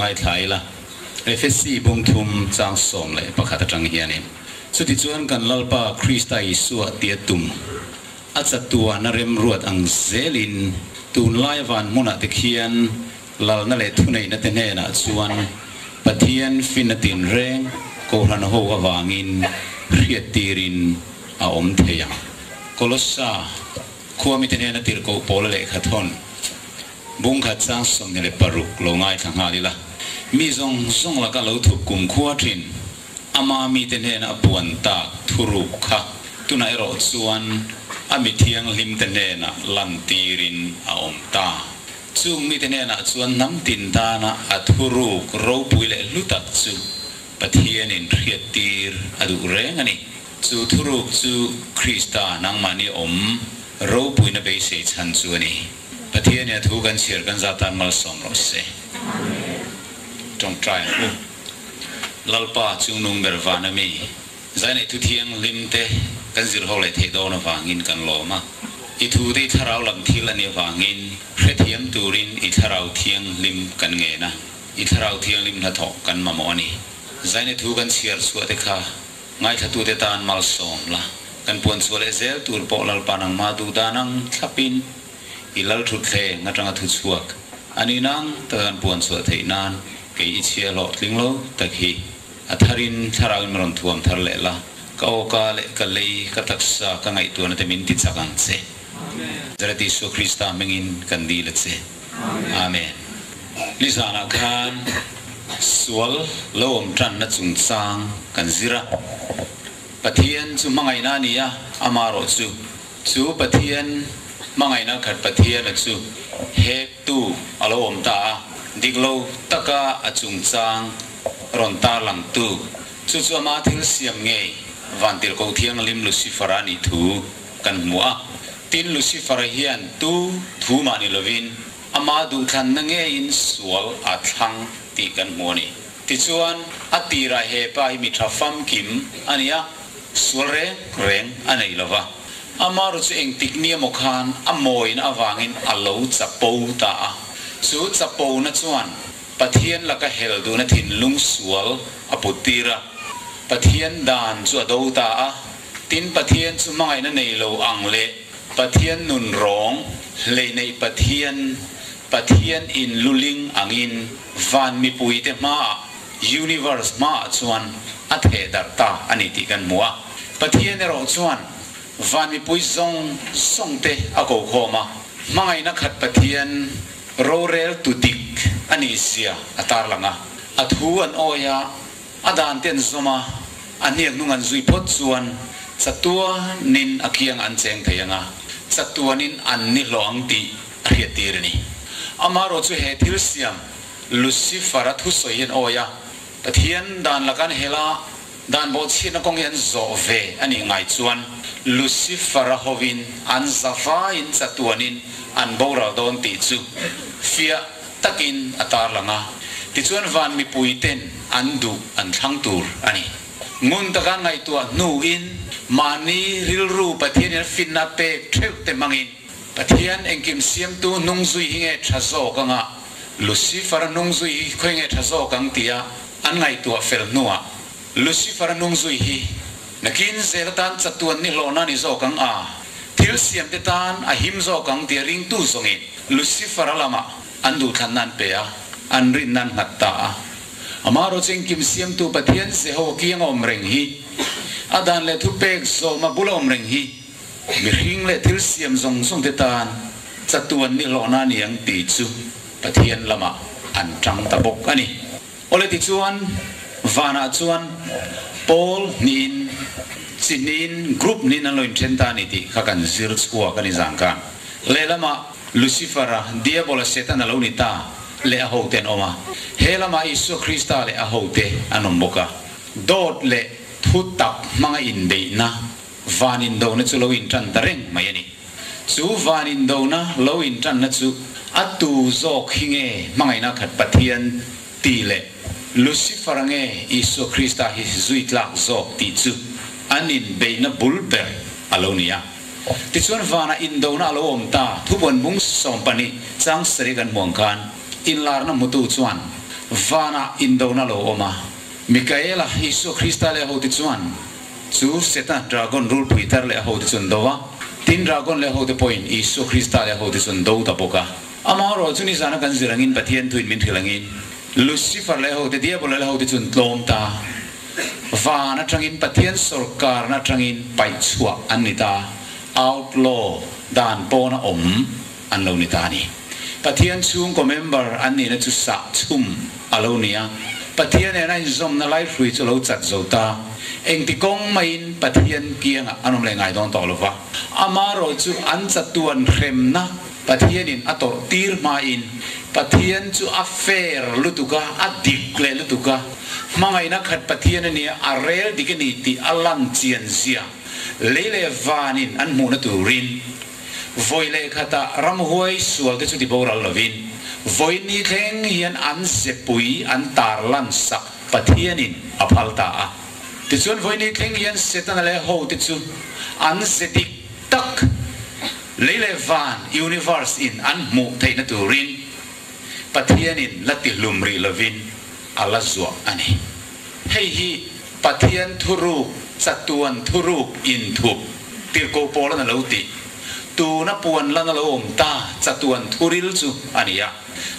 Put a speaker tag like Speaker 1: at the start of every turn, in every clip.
Speaker 1: ngaithla ila, Efesi bung thum chang 11 atang hianin, Chutichuan kan Lalpa Krista Isua tia tum a chatuana remruat ang zelin tunlai van hmunah te khian lalna leh thuneihna te hnenah chuan Pathian finna tinreng Kohhran ho avangin hriattirin a awm thei ang. Kolossa khua mite hnena tirhkoh Paula lehkha thawn bung khat chang 26 lo ngaithla nghal ila, Mi zawng zawng laka lo thup kumkhua thin ama mite hnena a puan tak thuruk kha tunah erawh chuan a mi thianghlimte hnenah lantirin a awm ta. Chung mite hnenah chuan hnam tin tana a thuruk ropui leh hlu tak chu Pathianin hriattir a duh reng a ni. Chu thuruk chu Krista nangmahni awm ropuina beisei chhan chu a ni. Pathianin a thu kan chhiar kan za tan malsawm rawh se. Tawngtai ang u. Lalpa chungnung ber vana mi zai neih thu thianghlim te kan zir ho leh theih dawn avangin kan lawm a. I thu te i thlarau lam thil a nih avangin hrethiam turin i thlarau thianghlim kan ngen a, i thlarau thianghlim hnathawh kan mamawh a ni. Zai neih thu kan chhiar chhuah te kha ngaithlatute tan malsawm la, kan puan chhuah leh zel tur pawh Lalpa nangmah duh dan ang thlapin i lal thutthleng atanga thu chhuak a ni nang taka kan puan chhuah theih nan kei i chhia hlawhtling lo tak hi a tharin thlarau in rawn thuam thar leh la, ka awka leh ka lei ka taksa ka ngaihtuahna te min ti chak ang che. Nazareth Isua Krista hmingin kan dil a che. Amen. Nizanah khan sual lo awm tanna chungchang kan zir a, Pathian chu hmangaihna a ni a, amaherawh chu Chu Pathian hmangaihna khat Pathiana chu hektu a lo awm ta a, dik lo taka a chungchang rawn tarlangtu chu chu ama thil siam ngei Vantirhkoh Thianghlim Lucifer-a nih thu kan hmu a. Tin, Lucifer-a hian tu thu mah ni lovin ama duhthlanna ngeiin sual a thlang tih kan hmu a ni. Tichuan, a tirah he pa hi mi tha famkim a ni a, sual reng reng a nei lo va. Amaru chu engtik ni emaw khan a mawina avangin a lo chapo ta a. Chu chapona chuan Pathian laka hel duhna thinlung sual a put tir a. Pathian dan chu a do ta a. Tin, Pathian chu hmangaihna nei lo ang leh Pathian nun rawng hleihneih Pathian, Pathian inluling angin van mipuite hmaah, universe hmaah chuan a theh darh ta a ni tih kan hmu a. Pathian erawh chuan van mipui zawng zawng te a ko khawm a, hmangaihna khat Pathian rorel tu dik a nih zia a tarlang a. A thu an awi a, a dan te an zawm a, a hniak hnung an zui phawt chuan chatuanin a kiang an cheng thei ang a, chatuanin an ni hlawh ang tih a hriattir a ni. Amaherawh chu he thil siam Lucifer-a thusawi hi an awi a, Pathian dan laka an hel a, dan bawhchhiatna kawng hi an zawh ve a nih ngai chuan Lucifer-a hovin an zavaiin chatuanin an boral dawn tih chu fiah takin a tarlang a, tichuan van mipuiten an duh an thlang tur a ni. Ngun taka ngaihtuah hnuin mahni rilru Pathianin a finna pek theuh te hmangin Pathian engkim siamtu hnung zui hi nge tha zawk anga Lucifer-a hnung zui hi khawi nge tha zawk ang tia an ngaihtuah fel hnuah Lucifer-a hnung zui hi nakin zel atan chatuan ni hlawhna ni zawk ang a, thil siamte tan a him zawk ang tia ringtu zawngin Lucifer-a lamah an duhthlanna an pe a, an rinna an nghat ta a. Amaherawhchu engkim siamtu Pathian Jehovah kianga awm reng hi, a dan leh thupek zawma bula awm reng hi, Mihring leh thil siam zawng zawng te tan chatuan ni hlawhna a ni ang tih chu Pathian lamah an tang ta bawk a ni. Awle tichuan vanah chuan pawl hnihin chi hnihin group hnihin an lo inthen ta a ni tih kha kan zir chhuak a ni zang khan. Lehlamah Lucifer-a, Diabola, Setana lo ni ta leh a hote an awm a. He lamah Isua Krista leh a hote an awm bawk a. Dawt leh thu tak hmanga inbeihna Van indona chu lo intan ta reng mai a ni. Chu van indona lo intanna chu a tu zawk hi nge hmangaihna khat Pathian tih leh Lucifer-a nge Isua Krista hi zui tlak zawk tih chu an inbeihna bul ber a lo ni a. Tichuan vanah indona a lo awm ta, thubuan bung 12 chang sarih kan hmuang khan inlarna hmutu chuan. Vanah indona lo awm a. Mikaela, Isua Krista leh a hote chuan chu Setana dragon rulpui tar leh a hote chu an do a. Tin, dragon leh a hote pawhin Isua Krista leh a hote chu an do ta bawk a. Amaherawh chu nizana kan zir angin Pathian thuin min hrilh angin Lucifer leh a hote, Diabola leh a hote chu an tlawm ta. Van atangin Pathian sawrkarna atangin paih chhuah an ni ta. Outlaw, dan pawna awm an lo ni ta a ni. Pathian chhungkaw member an nihna chu sah chhum a lo ni a, Pathian nena inzawmna laihrui chu a lo chat zo ta. Engti kawng maiin Pathian kiangah an awm leh ngai dawn tawh lo va, amaherawh chu an chatuan hremna Pathianin a tawrh tir hmain Pathian chu a fair lutuk a, a dik leh lutuk a, hmangaihna khat Pathian a nia, a rel dik a ni tih a lan chian zia lei leh vanin an hmuhna turin Vawi leh khatah ramhuai sual te chu ti boral lovin, vawi ni thleng hian an zepui an tar lan sak Pathianin a phal ta a. Tichuan vawi ni thleng hian Setana leh ho te chu an ze dik tak lei leh van, universe, in an hmuh theihna turin Pathianin la ti hlum rih lovin a la zuah a ni. Hei hi Pathian thuruk, chatuan thuruk inthup tirko pawl an a lo tih. Tuna puan lan a lo awm ta chatuan thuril chu a ni a.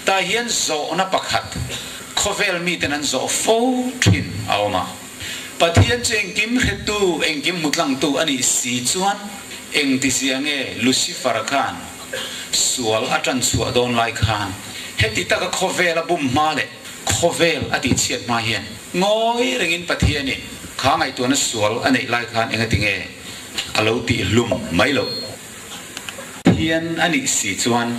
Speaker 1: Tah hian zawhna pakhat khawvel miten an zawh fo thin a awm a. Pathian chu engkim hretu, engkim hmutlangtu a nih si chuan engtizia nge Lucifer khan sual a tan chhuah dawn lai khan heti taka khawvel a bum hma leh Khawvel a tihchhiat hma hian ngawi rengin Pathianin kha ngaihtuahna sual a neih lai khan engatinge a lo tihhlum mai loh? Pathian a nih si chuan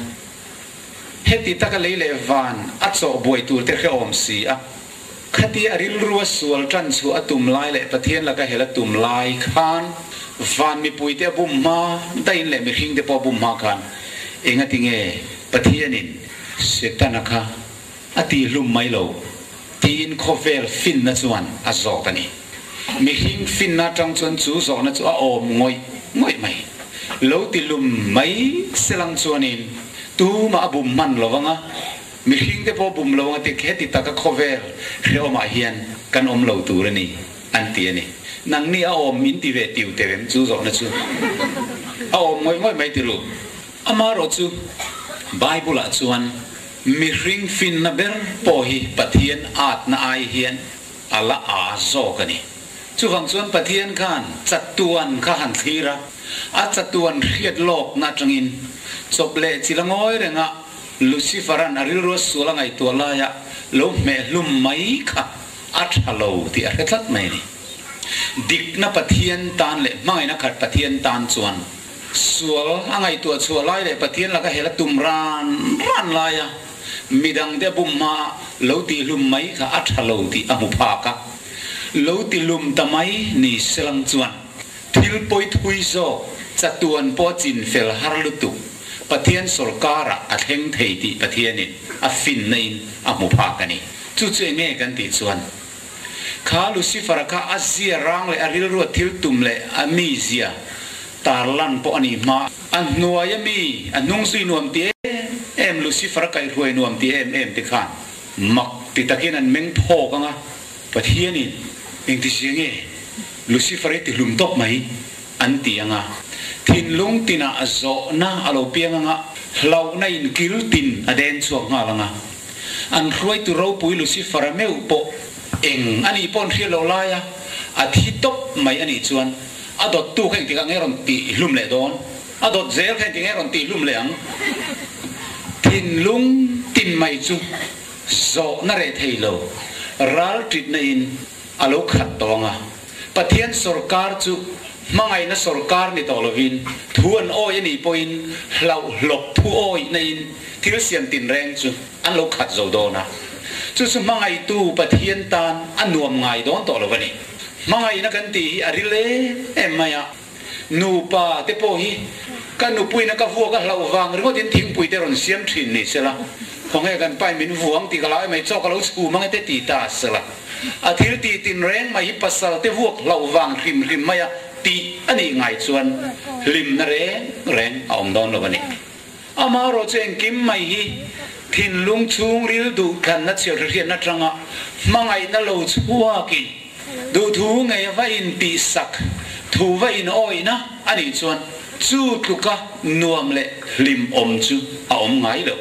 Speaker 1: heti taka lei leh van a chawh buai tur te hrehawm si a, khatia a rilrua sual tan chhuah a tum lai leh Pathian laka hel a tum lai khan van mipuite a bum hma daihin leh mihringte pawh a bum hma khan engatinge Pathianin Setana kha A tihlum mai lo, tiin khawvel finna chuan a zawt a ni. Mihring finna atang chuan chu zawhna chu a awm ngawih ngawih mai. Lo tihlum mai selang chuanin tumah a bum hman lo vang a, mihringte pawh bum lo anga ti heti taka khawvel hrehawmah hian kan awm lo tur a ni, an ti a ni. Nangni a awm in ti ve tiu teh em chu zawhna chu a awm ngawih ngawih mai ti ru. Amaherawh chu Bible-ah chuan Mihring finna ber pawh hi Pathian atna ai hian a la aa zawk a ni. Chuvang chuan Pathian khan chatuan kha han thlir a, a chatuan hriat lawkna atangin chawp leh chil a ngawi reng a, Lucifer-a'n a rilrua sual a ngaihtuah laia lo hmeh hlum mai kha a tha lo tih a hre tlat mai a ni. Dikna Pathian tan leh hmangaihna khat Pathian tan chuan Sual a ngaihtuah chhuah lai leh Pathian laka hel a tum ran ran laia midangte a bum hmaa lo tihlum mai kha a tha lo tih a hmu phak a. Lo tihlum ta mai ni selang chuan thil pawi thui zawk chatuan pawh a chin fel har lutuk Pathian sawrkarah a thleng thei tih Pathianin a finna in a hmu phak a ni. Chu chu enge kan tih chuan Kha Lucifer-a kha a zia rang leh a rilruat thil tum leh a mizia tarlan pawh a nih hma. A hnuai a mi, a hnung zui nuam ti em em Lucifer-a kaihhruai nuam ti em em te khan mak ti takin an meng phawk ang a, Pathianin engti zia nge Lucifer hi ti hlum tawp mai an ti ang a. Thinlung tinah zawhna a lo piang ang a, hlauhna in kil tin a den chhuak nghal ang a. An hruaitu ropui Lucifer-a meuh pawh eng a nih pawh an hriat loh lai a, a thi tawp mai a nih chuan a dawttu kha engtikah nge rawn tih hlum leh dawn? A dawt zel kha engtik nge rawn tih hlum leh ang? Thinlung tin mai chu zawhna reh thei lo, ral ṭitna in a lo khat tawh ang a. Pathian sawrkar chu hmangaihna sawrkar ni tawh lovin, thu an awi a nih pawhin hlauhlawp thu awihna in thil siam tinreng chu an lo khat zo dawn a. Chu chu hmangaihtu Pathian tan a nuam ngai dawn tawh lo a ni. Hmangaihna kan tih hi a ril em em mai a. Nupa te pawh hi ka nupuina ka vuak a hlauh vang ringawtin thingpui te rawn siam thin ni sela, khawnge kan pain min vuang tih ka lau emai chaw ka lo chhum ange te ti ta sela. A thil tih tinreng mai hi pasal te vuak hlauh vang hrim hrim mai a tih a nih ngai chuan hlimna reng reng a awm dawn lo a ni. Amaherawh chu engkim mai hi Thinlung chhungril duhthlanna chhiarhriatna atanga hmangaihna lo chhuakin duhthu ngei va intihsak thu va inawihna a nih chuan chu tluka nuam leh hlimawm chu a awm ngai lo.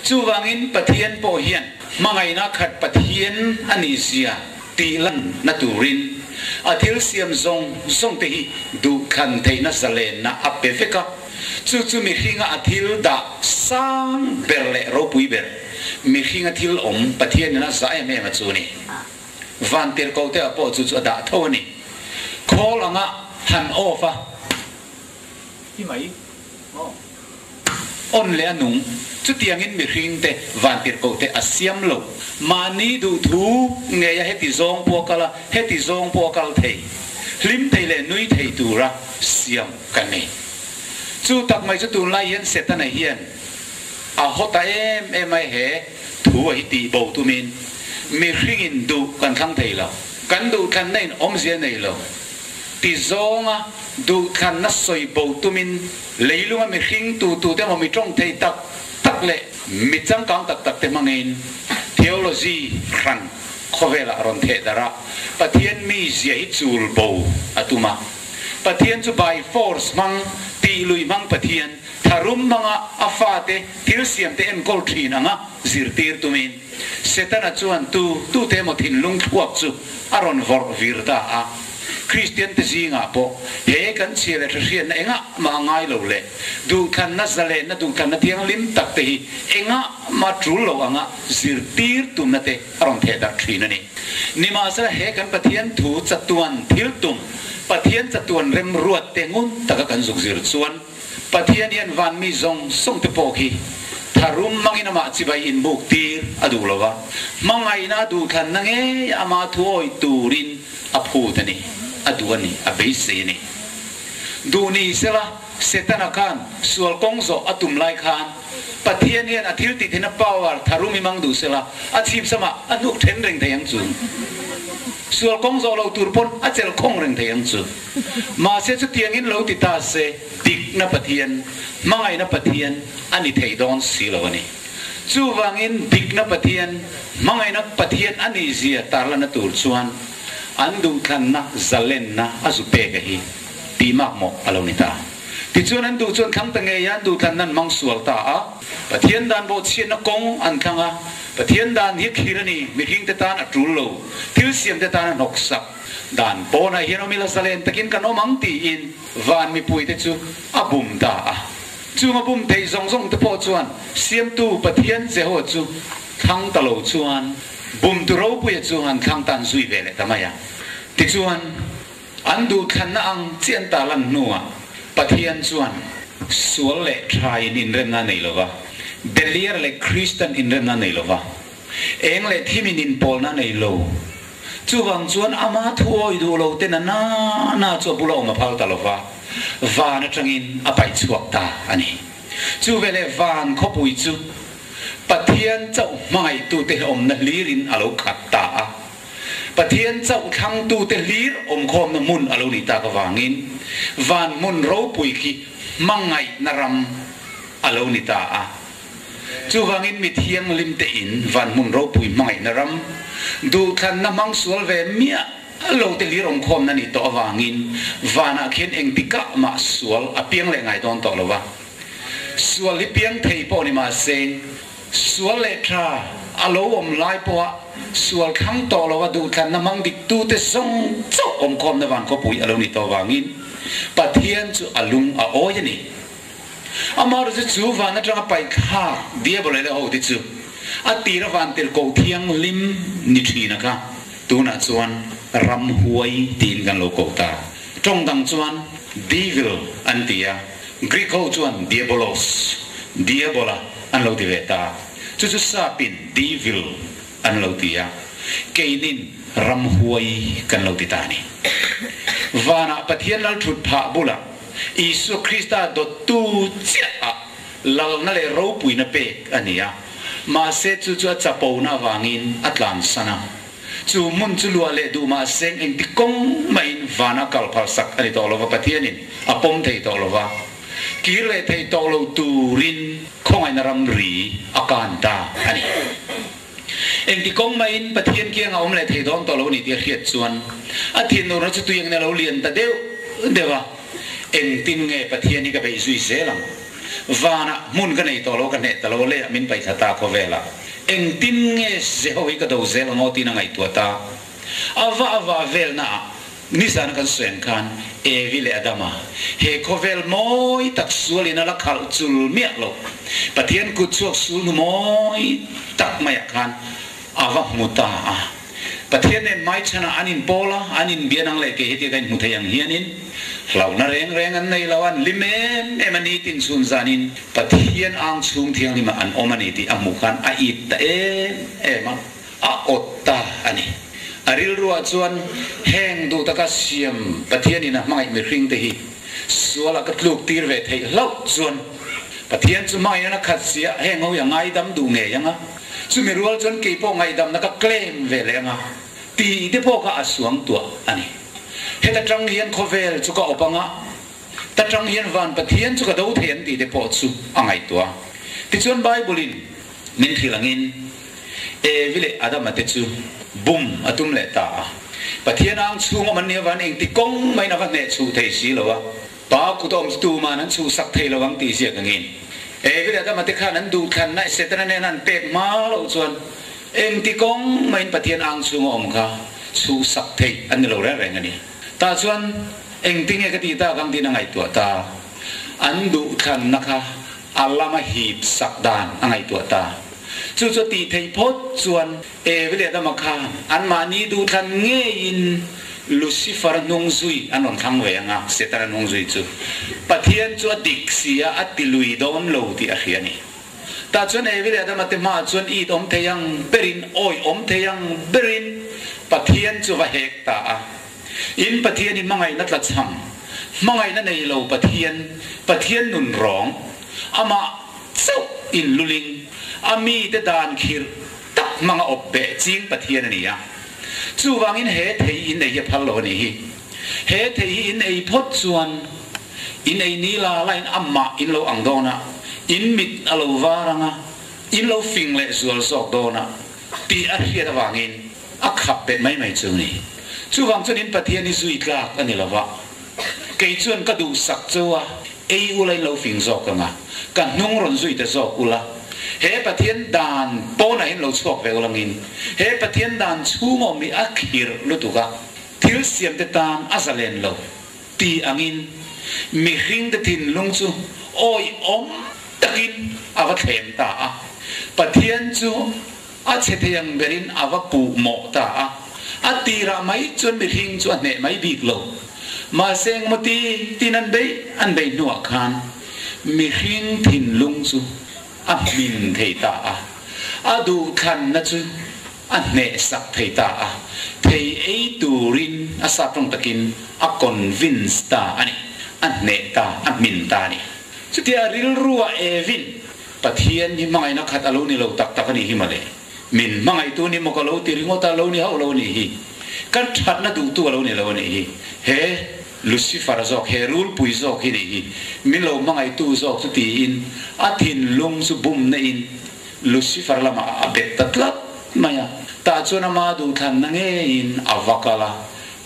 Speaker 1: Chuvangin Pathian pawh hian hmangaihna khat Pathian a nihzia tih lanna turin a thil siam zawng zawng te hi duhthlan theihna zalenna a pe vek a. Chu chu mihringa a thil dah sang ber leh ropui ber, mihringa thil awm Pathianin a zah em em a chu a ni. Vantirhkoh te ah pawh chu chu a dah tho a ni. Khawl anga han off a hi mai maw? On leh a nung. Chutiangin mihring te vantirhkoh te a siam lo. Mahni duhthu ngei a heti zawng pawh a kal a, heti zawng pawh a kal thei. Hlim thei leh nui thei tura siam Kan nei. Chu tak mai chu tunlai hian Setana hian a haw ta em em a, he thu a hi tih bo tumin mihringin duh kan thlang thei lo, kan duhthlanna in awmzia nei lo ti zawnga duhthlanna sawi bo tumin leilunga mihring tu tute emaw mi tawng thei tak tak leh mi changkang tak tak te hmangin theology hran khawvelah rawn theh darh a, Pathian mizia hi chul bo a tum a. Pathian chu by force hmang, tih lui hmang Pathian, tharum hmanga a fate thil siamte enkawl thin anga zirtir tumin Setana chuan tu tute emaw thinlung thluak chu a rawn vawrh vir ta a. Kristiante zingah pawh he kan chhia leh hrehriatna engah mah a ngai lo leh duhthlanna zalenna duhthlanna thianghlim tak te hi engah mah tul lo anga zirtir tumna te a rawn theh darh thin a ni. Nimahsela he kan Pathian thu chatuan thil tum, Pathian chatuan remruat te ngun taka kan zuk zir chuan Pathian hian van mi zawng zawng te pawh khi tharum hmangin amah chibai inbuk tir a duh lo va, hmangaihna a duhthlanna ngei amah thuawi turin a phut a ni, a duh a ni, a beisei a ni. Duh ni sela Setana khan sual kawng zawh a tum lai khan Pathian hian a thil tih theihna power tharum i mang duh sela, a chhip samah a hnuk then reng thei ang chu. Sual kawng zawh lo tur pawn a chelh khawng reng thei ang chu. Mahse chutiangin lo ti ta se dikna Pathian, hmangaihna Pathian a ni thei dawn si lo a ni. Chuvangin dikna Pathian, hmangaihna Pathian a nih zia tarlanna tur chuan an duhthlanna zalenna a zu pek a hi tih makmawh a lo ni ta. Tichuan an duh chuan thlang ta ngei a, an duhthlanna an hmang sual ta a. Pathian dan bawhchhiatna kawng an thlang a, Pathian dan hi thlir a ni, mihringte tan a tul lo, thil siamte tan a hnawksak. Dan pawnah hian awm ila zalen takin kan awm ang tiin van mipuite chu a bum ta a. Chung a bum theih zawng zawng te pawh chuan Siamtu Pathian Jehova chu thlang ta lo chuan bumtu ropuia chu an thlang tan zui ve leh ta mai a. Tichuan. An duhthlanna ang chi an ta lan hnuah Pathian chuan sual leh thain inremna a nei lo va, Beliar leh Kristan inremna a nei lo va, eng leh thimin inpawlna a nei lo. Chuvang chuan ama thu awi duh lo te na na na chu a bula awm a phal ta lo va, van atangin a paih chhuak ta a ni. Chu veleh van khawpui chu Pathian chauh hmangaihtute awmna hlirin a lo khat ta a. Pathian chauh thlangtute hlir awmkhawmna hmun a lo nih tak avangin van hmun ropui khi hmangaihna ram a lo ni ta a. Chuvangin mi thianghlimte in van hmun ropui hmangaihna ram duhthlanna hmang sual ve miah lo te hlir awmkhawmna nih tawh avangin vanah khian engtikah mah sual a piang leh ngai dawn tawh lo va. Sual hi piang thei pawh ni mahse Sual leh tha a lo awm lai pawha sual thlang tawh lova duhthlanna hmang diktute zawng chauh awmkhawmna van khawpui a lo ni tawh vangin Pathian chu a lung a awi a ni. Amaherawhchu chu van atanga paihthlak Diabole leh hote chu a tira van tel ko thianghlim ni thin a kha tunah chuan ramhuai tiin kan lo ko ta. Tawng dang chuan Devil an ti a, Greek ho chuan Diabolos, Diabola, an lo ti ve ta. Chu chu sapin Devil an lo ti a, keinin ramhuai kan lo ti ta a ni. Vanah Pathian lal thut phah bulah Isua Krista dawttu chiah ah lalna leh ropuina pek a ni a, mahse chu chu a chapona avangin a tlansan a. Chu hmun chu luah leh duh mah seng engti kawng mahin vana kal phal sak a ni tawh lo va, Pathianin a pawm thei tawh lo va. Kir leh thei tawh lo turin khawngaihna ramri a kan ta a ni. Engti kawng maiin Pathian kianga awm leh thei dawn tawh lo ni tih a hriat chuan a thinurna chu tui angin a lo lian ta deuh deuh a, Engtin nge Pathian hi ka beih zui zel ang? Vanah hmun ka nei tawh lo, ka hneh ta lo, leiah min paihthla ta khawvelah. Engtin nge Jeho hi ka do zel ang aw tiin a ngaihtuah ta. A va a va velnaah nizan kan sawi ang khan Evi leh Adama he khawvel mawi tak sualin a la khalh chul miah lo. Pathian kut chhuak sul hnu mawi tak maiah khan a va hmu ta a. Pathian nen hmaichhanah an inpawl a, an inbian ang leh kei hetiang ka inhmu thei ang hianin hlauhna reng reng an nei lo, an hlim em em a ni tin chhun zanin Pathian ang chhung thianghlimah an awm a ni tih a hmuh khan a it ta em em a. A awt ta a ni. A rilruah chuan heng duh taka siam Pathianin a hmangaih mihringte hi sualah ka tluk tir ve theih hlauh chuan Pathian chu hmangaihna na khat sia heng ho hi a ngaidam duh ngei ang a, chumi rual chuan kei pawh ngaihdamna ka claim ve leh ang a tih te pawh kha a suang tuah a ni. Heta tang hian khawvel chu ka awp ang a, ta tang hian van Pathian chu ka do thei ang tih te pawh chu a ngaihtuah a. Tichuan Bible-in Min hrilh angin Evi leh Adama te chu bum a tum leh ta a. Pathian ang chhung awm an nih avangin engti kawng maiin a va hneh chhuh thei si lo a. Pa kut awm chu tuman an chhuhsak thei lo ang tih ziak angin Evi leh Adama te khan an duhthlanna Setana nena an pek hma loh chuan engti kawng maiin Pathian ang chhung a awm kha chhuhsak thei an ni lo reng reng a ni. Tah chuan engtinge ka tih tak ang tiin a ngaihtuah ta. An duhthlanna kha A lama hip sak dan a ngaihtuah ta. Chu chu tih theih phawt chuan Evi leh Adama khan anmahni duhthlan ngeiin Lucifer hnung zui an rawn thlang ve ang a, Setana hnung zui chu. Pathian chu a dik si a, a ti lui dawn lo tih a hria a ni. Tah chuan Evi leh Adama te hmaah chuan it awm thei ang berin, awih awm thei ang berin Pathian chu va hek ta a. In Pathian hi hmangaihna tlachham, hmangaihna nei lo Pathian, Pathian nun rawng, amah chauh in luling, a mite dan khirh tak hmanga awp beh ching Pathian a ni a. Chuvangin he thei in ei hi a phal lo a nih hi. He thei hi in ei phawt chuan in ei ni la lain amah in lo ang dawn a, in mit a lo var ang a, in lo fing leh zual zawk dawn a tih a hriat avangin, A khap bet mai mai chu ni. Chuvang chuan in Pathian hi zui tlak a ni lo va. Kei chuan ka duhsak cheu a, ei ula in lo fing zawk ang a, ka hnung rawn zui ta zawk ula. He Pathian dan pawnah hian lo chhuak ve ulangin, he Pathian dan chhung awm hi a khirh lutuk a, thil siamte tan a zalen lo ti angin mihringte thinlung chu awihawm takin a va thlem ta a. Pathian chu A chhe thei ang berin a va puh mawh ta a, a tirah mai chuan mihring chu a hneh mai bik lo. Mahse engmaw ti tin an beih an beih hnuah khan mihring thinlung chu a hmin thei ta a, a duhthlanna chu a hnehsak thei ta a, thei ei turin a sap tawng takin a convince ta a ni, a hneh ta, a hmin ta a ni. Chutia rilrua Evin Pathian hi hmangaihna khat a lo ni lo tak tak a nih hi mawle. Min hmangaihtu ni maw ka lo ti ringawt a, lo ni hauh lo a nih hi. Kan thatna duhtu a lo ni lo a nih hi. He Lucifer zawk, he rulpui zawk hi nih hi. Min lo hmangaihtu zawk chu tiin a thinlung chu bumna in Lucifer lamah a bet ta tlat mai a. Tah chuan ama duhthlanna ngeiin a va kal a,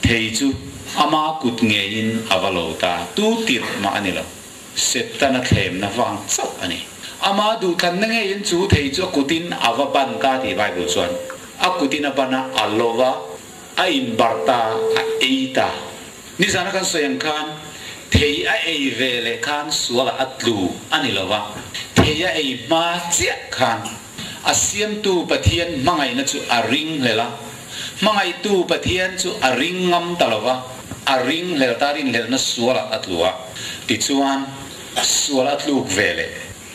Speaker 1: thei chu ama kut ngeiin a va lo ta. Tu tirh mah a ni lo. Setana thlemna vang chauh a ni. Ama duhthlanna ngeiin chu thei chu a kutin a va ban ta tih Bible chuan a kutin a ban a, a lo va, a inbarh ta, a ei ta. Nizana kan sawi ang khan thei a ei ve leh khan sualah a tlu a ni lo va, thei a ei hma chiah khan a siamtu Pathian hmangaihna chu a ring hlel a, hmangaihtu Pathian chu a ring ngam ta lo va, a ring hlel ta rinhlelhna sualah a tlu a. Tichuan, sual a tluk ve leh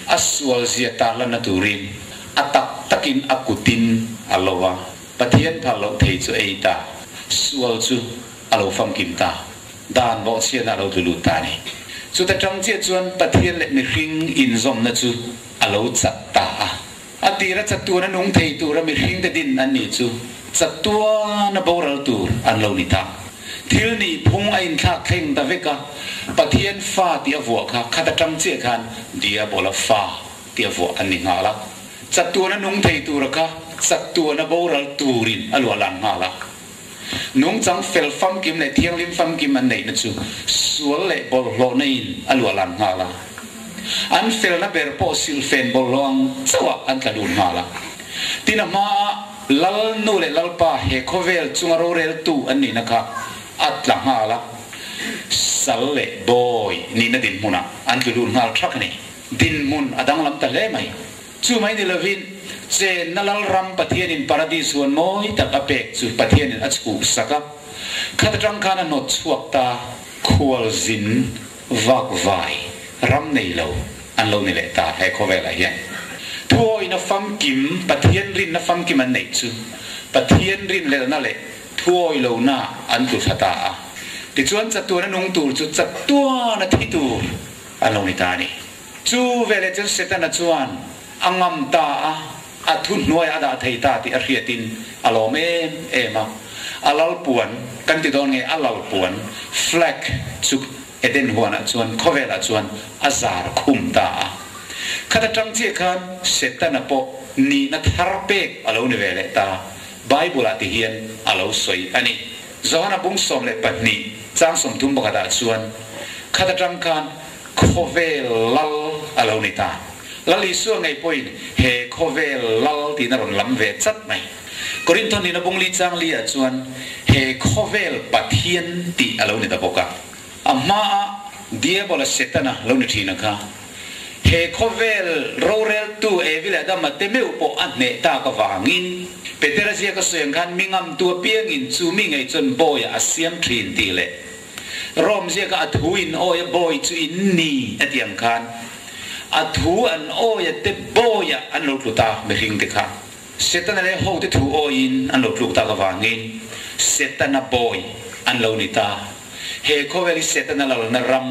Speaker 1: a sual zia tarlanna turin a tak takin a kutin a lo a, Pathian phal loh thei chu ei ta, sual chu a lo famkim ta, dan bawhchhiatna a lo tlu lut ta a ni. Chuta tang chiah chuan Pathian leh mihring inzawmna chu a lo chat ta a. A tira chatuana nung thei tura mihringte din an nih chu chatuana boral tur an lo ni ta. Thil nih phung a inthlak thleng ta vek a. Pathian fa tih a vuah kha khat atang chiah khan Diabola fa tih a vuah an ni nghal a. Chatuana nung thei tura kha chatuana boral turin a luah lan nghal a. Nungchang fel famkim leh thianghlim famkim an neihna chu sual leh bawlhhlawhna in a luah lan nghal a. An felna ber pawh silhfen bawlhhlawh ang chauhah an tla lut nghal a. Tin a hmaah Lal nu leh Lalpa he khawvel chunga roreltu an nihna kha a tla nghal a, sal leh bawi nihna dinhmunah an tlu lut nghal thak a ni. Dinhmun a danglam ta hle mai. Chu mai ni lovin, chenna Lalram Pathianin Paradis huan mawi tak a pek chu Pathianin a chhuhsak a, khat atang khan a hnawt chhuak ta, khualzin vak vai ram nei lo an lo ni leh ta he khawvelah hian. Thuawina famkim, Pathian rinna famkim an neih chu Pathian rinhlelhna leh thuawi lohna an tlu thla ta a. Tichuan chatuana nung tur chu chatuana thi tur an lo ni ta a ni. Chu veleh chuan Setana chuan a ngam ta a, a thu hnuaiah a dah thei ta tih a hriatin a lawm em em a. A lalpuan, kan ti dawn nge a lalpuan, flag, chu Eden huanah chuan khawvelah chuan a zar khum ta a. Khat atang chiah khan Setana pawh nihna thar pek a lo ni ve leh ta, Bible-ah ti hian a lo sawi a ni. Johana bung 12 chang 30 pakhatah chuan khat atang khan Khawvel lal a lo ni ta. Lal Isua ngei pawhin he khawvel lal tiin a rawn lam ve chat mai. Korinthon nihna bung li chang li ah chuan he khawvel Pathian tih a lo ni ta bawk a. A hmaah Diabola Setana lo ni thin a kha. He khawvel roreltu Evi leh Adama te meuh pawh a hneh tak avangin Petera ziaka sawi ang khan mi ngamtu apiangin chu mi ngei chuan bawiah a siam thin tih leh Rome ziaka a thu in awi a bawi chu in ni a tih ang khan a thu an awi a te bawiah an lo tlu ta mihring te kha Setana leh ho te thu awiin an lo tluk tak avangin Setana bawi an lo ni ta. He khawvel hi Setana lalna ram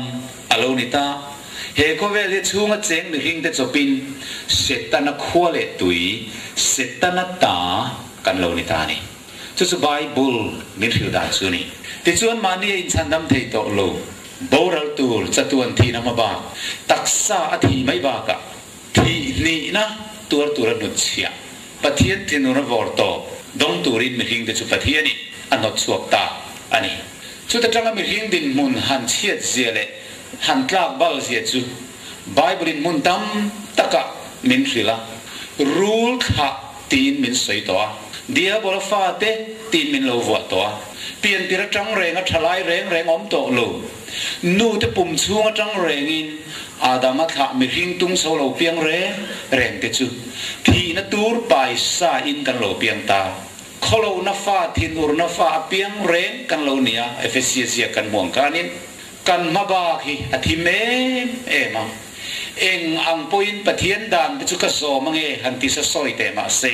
Speaker 1: a lo ni ta. He khawvel hi chhunga cheng mihring te chawpin Setana khua leh tui Setana ta kan lo ni ta a ni. Chu chu Bible min hrilh dan chu a ni. Tichuan mahni a inchhandam thei tawh lo, boral tur chatuan thihna hma bak, taksa a thih mai bakah thih hnihna tuar tur a hnutchhiah, Pathian thinur a vawr tawp dawng turin mihringte chu Pathianin a hnawt chhuak ta a ni. Chuta tanga mihring dinhmun han chhiat zia leh han tlak bal zia chu Bible-in hmun tam takah min hrilh a, rul thlah tiin min sawi tawh a, Diabola fate tiin min lo vuah tawh a, piantir atang reng a thalai reng reng awm tawh lo, nute pum chhung atang rengin Adama thlah mihring tung chho lo piang reng reng te chu thihna tur paisa in kan lo piang ta. Khawlohna fa, thinurna fa a piang reng kan lo ni a, Efesia ziak kan hmuang khanin kan hma bak hi a thim em em a. Eng ang pawhin Pathian dan te chu ka zawm ange han ti sa sawi teh mahse,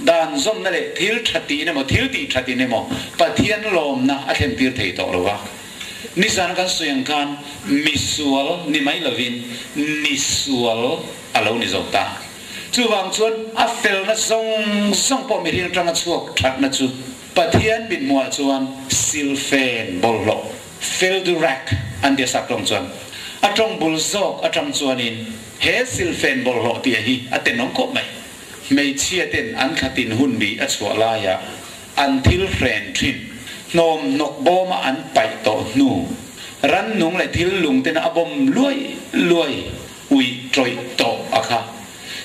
Speaker 1: dan zawmna leh thil tha tiin emaw thil tih that in emaw Pathian lawmna a thlen tir thei tawh lo va. Nizan kan sawi ang khan misual ni mai lovin nisual a lo ni zo ta. Chuvang chuan a felna zawng zawng pawh mihring atanga chhuak thatna chu Pathian mithmuhah chuan silfen bawlhhlawh, fildurak, an ti a sak tawng chuan a tawng bul zawk atang chuanin he silfen bawlhhlawh tih hi a tenawm khawp mai. Hmeichhia ten an thlatin hun bi a chhuah laia an thil hren thin, hnawm hnawk bawma an paih tawh hnu, rannung leh thil lung tena a bawm luai luai uih tawih tawh a kha.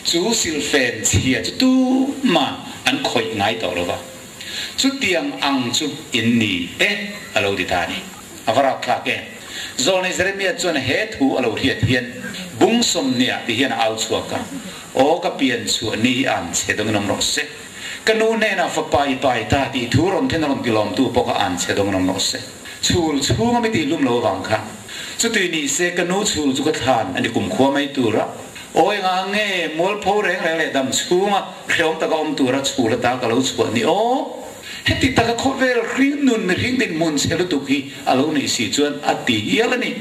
Speaker 1: Chu silfen chhia chu tumah an khawih ngai tawh lo va. Chutiang ang chu in ni e a lo ti ta a ni. A va rapthlak e. Zawlnei Jeremia chuan he thu a lo hriat hian bung sawmhniah ti hian a au chhuak a, Aw ka pian chhuah ni an chhe dawngin awm rawh se. Ka nu hnenah fapa i pai ta tih thu rawn then a rawn ti lawmtu pawh kha an chhe dawngin awm rawh se. Chhul chhunga mi tih hlum lo avang khan chutui ni se ka nu chhul chu ka thlan a ni kumkhua mai tura aw engah nge mualpho reng reng leh dam chhunga hreawm taka awm tura chhul ata ka lo chhuah ni aw? Heti taka khawvel hring nun mihring dinhmun chhe lutuk hi a lo nih si chuan a ti hial a ni.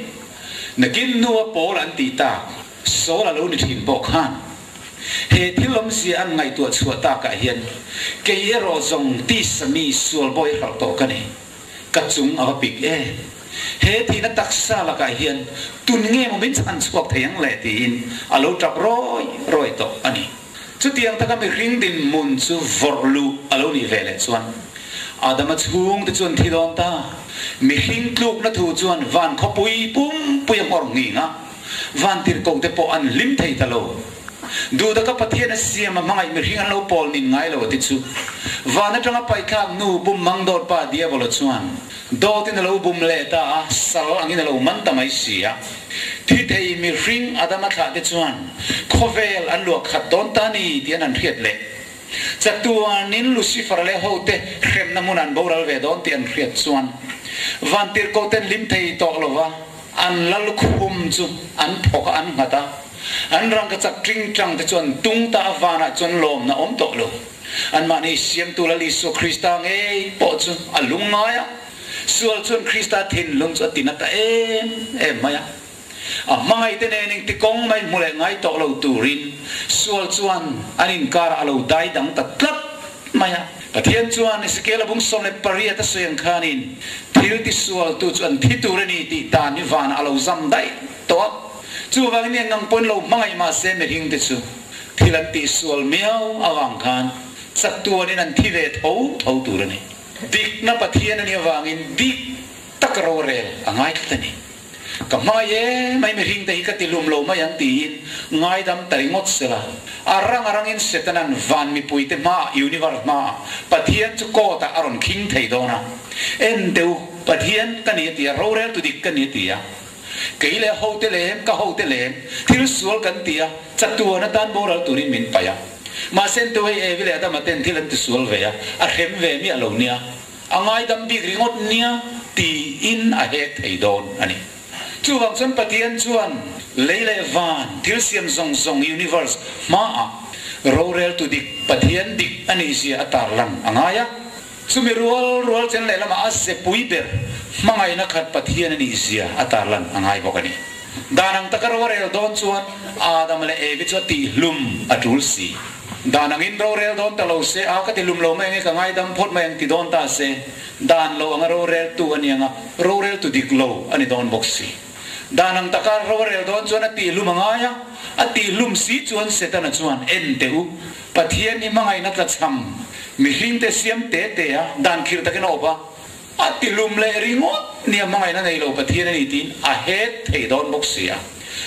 Speaker 1: Nakin nua pawl an tih tak Saul a lo ni thin pawh khan he thil awmzia an ngaihtuah chhuah takah hian kei erawh zawng tisa mi sual bawi hralh tawh ka ni. Ka chung a va pik e. He thihna taksa lakah hian tun nge maw min chhan chhuak thei ang le tiin a lo tap rawi rawi tawh a ni. Chutiang taka mihring dinhmun chu vawrh luh a lo nih ve leh chuan Adama chhungte chuan thi dawn ta. Mihring tlukna thu chuan van khawpui pumpui a nghawr nghing a, van tirhkohte pawh an hlim thei ta lo. Duh taka Pathian a siam a hmangaih mihring an lo pawl nin ngai lo a ti chu. Van atanga paihthlak nu bum mang dawt pa Diabolo chuan dawtin a lo bum leh ta a, sal angin a lo man ta mai si a. Thi thei mihring Adama thlah te chuan khawvel an luah khat dawn ta ni tih an han hriat leh. Chatuanin Lucifer leh hote hremna hmun an boral ve dawn tih an hriat chuan vantirhkohte an hlim thei tawh lo va, an lalkhum chu an phawk a, an nghat a, an rangkachak tingtang te chu an tung ta a, vanah chuan lawmna awm tawh lo. Anmahni Siamtu Lal Isua Krista ngei pawh chu a lungngai a, sual chuan Krista thinlung chu a tina ta em em mai a. A hmangaihte nen engti kawng mai hmu leh ngai tawh lo turin sual chuan an inkarah a lo dai dang ta tlat mai a. Pathian chuan Ezekiel a bung 18 a sawi ang khanin thil tisualtu chu an thi tur a ni tih tan hi vanah a lo zam daih tawh a. Chuvangin eng ang pawhin lo hmangaih mah se mihringte chu thil an tihsual miau avang khan chatuanin an thi ve tho tho tur a ni. Dikna Pathian a nih avangin dik tak rorel a ngai tlat a ni. Ka hmai e, mai mihring te hi ka ti lum lo mai ang tiin ngaidam ta ringawt sela. A rang a rangin Setanan van mipui te hmaah, universe hmaah, Pathian chu court ah a rawn khing thei dawn a. En teh u, Pathian ka ni a ti a, rorel tu dik ka ni a ti a. Kei leh ho te lem, ka ho te lem, thil sual kan ti a, chatuan atan boral turin min paih a. Mahse en teh u hei Evi leh Adama ten thil an ti sual ve a, a hrem ve miah lo nia. A ngaidam bik ringawt nia tiin a hek thei dawn a ni. Chuvang chuan Pathian chuan lei leh van thil siam zawng zawng, universe, hmaah roreltu dik, Pathian dik a nihzia a tarlan a ngai a. Chumi rual rual chen leh lamah a zepui ber hmangaihna khat Pathian a nihzia a tarlan a ngai bawk a ni. Dan ang taka rorel dawn chuan Adam leh Evi chu a tihhlum a tul si. Dan angin rorel dawn ta lo se, a ka ti lum lo mai ange ka ngaidam phawt mai ang ti dawn ta se, dan lo anga roreltu a ni anga roreltu dik lo a ni dawn bawk si. Dan ang taka rorel dawn chuan a tih lum a ngai a, a tih lum si chuan Setana chuan en teh u, Pathian hi hmangaihna tlachham mihringte siam te te a, dan khirh takin a awp a, a ti lum leh ringawt nia hmangaihna nei lo Pathian a ni tiin a het thei dawn bawk si a.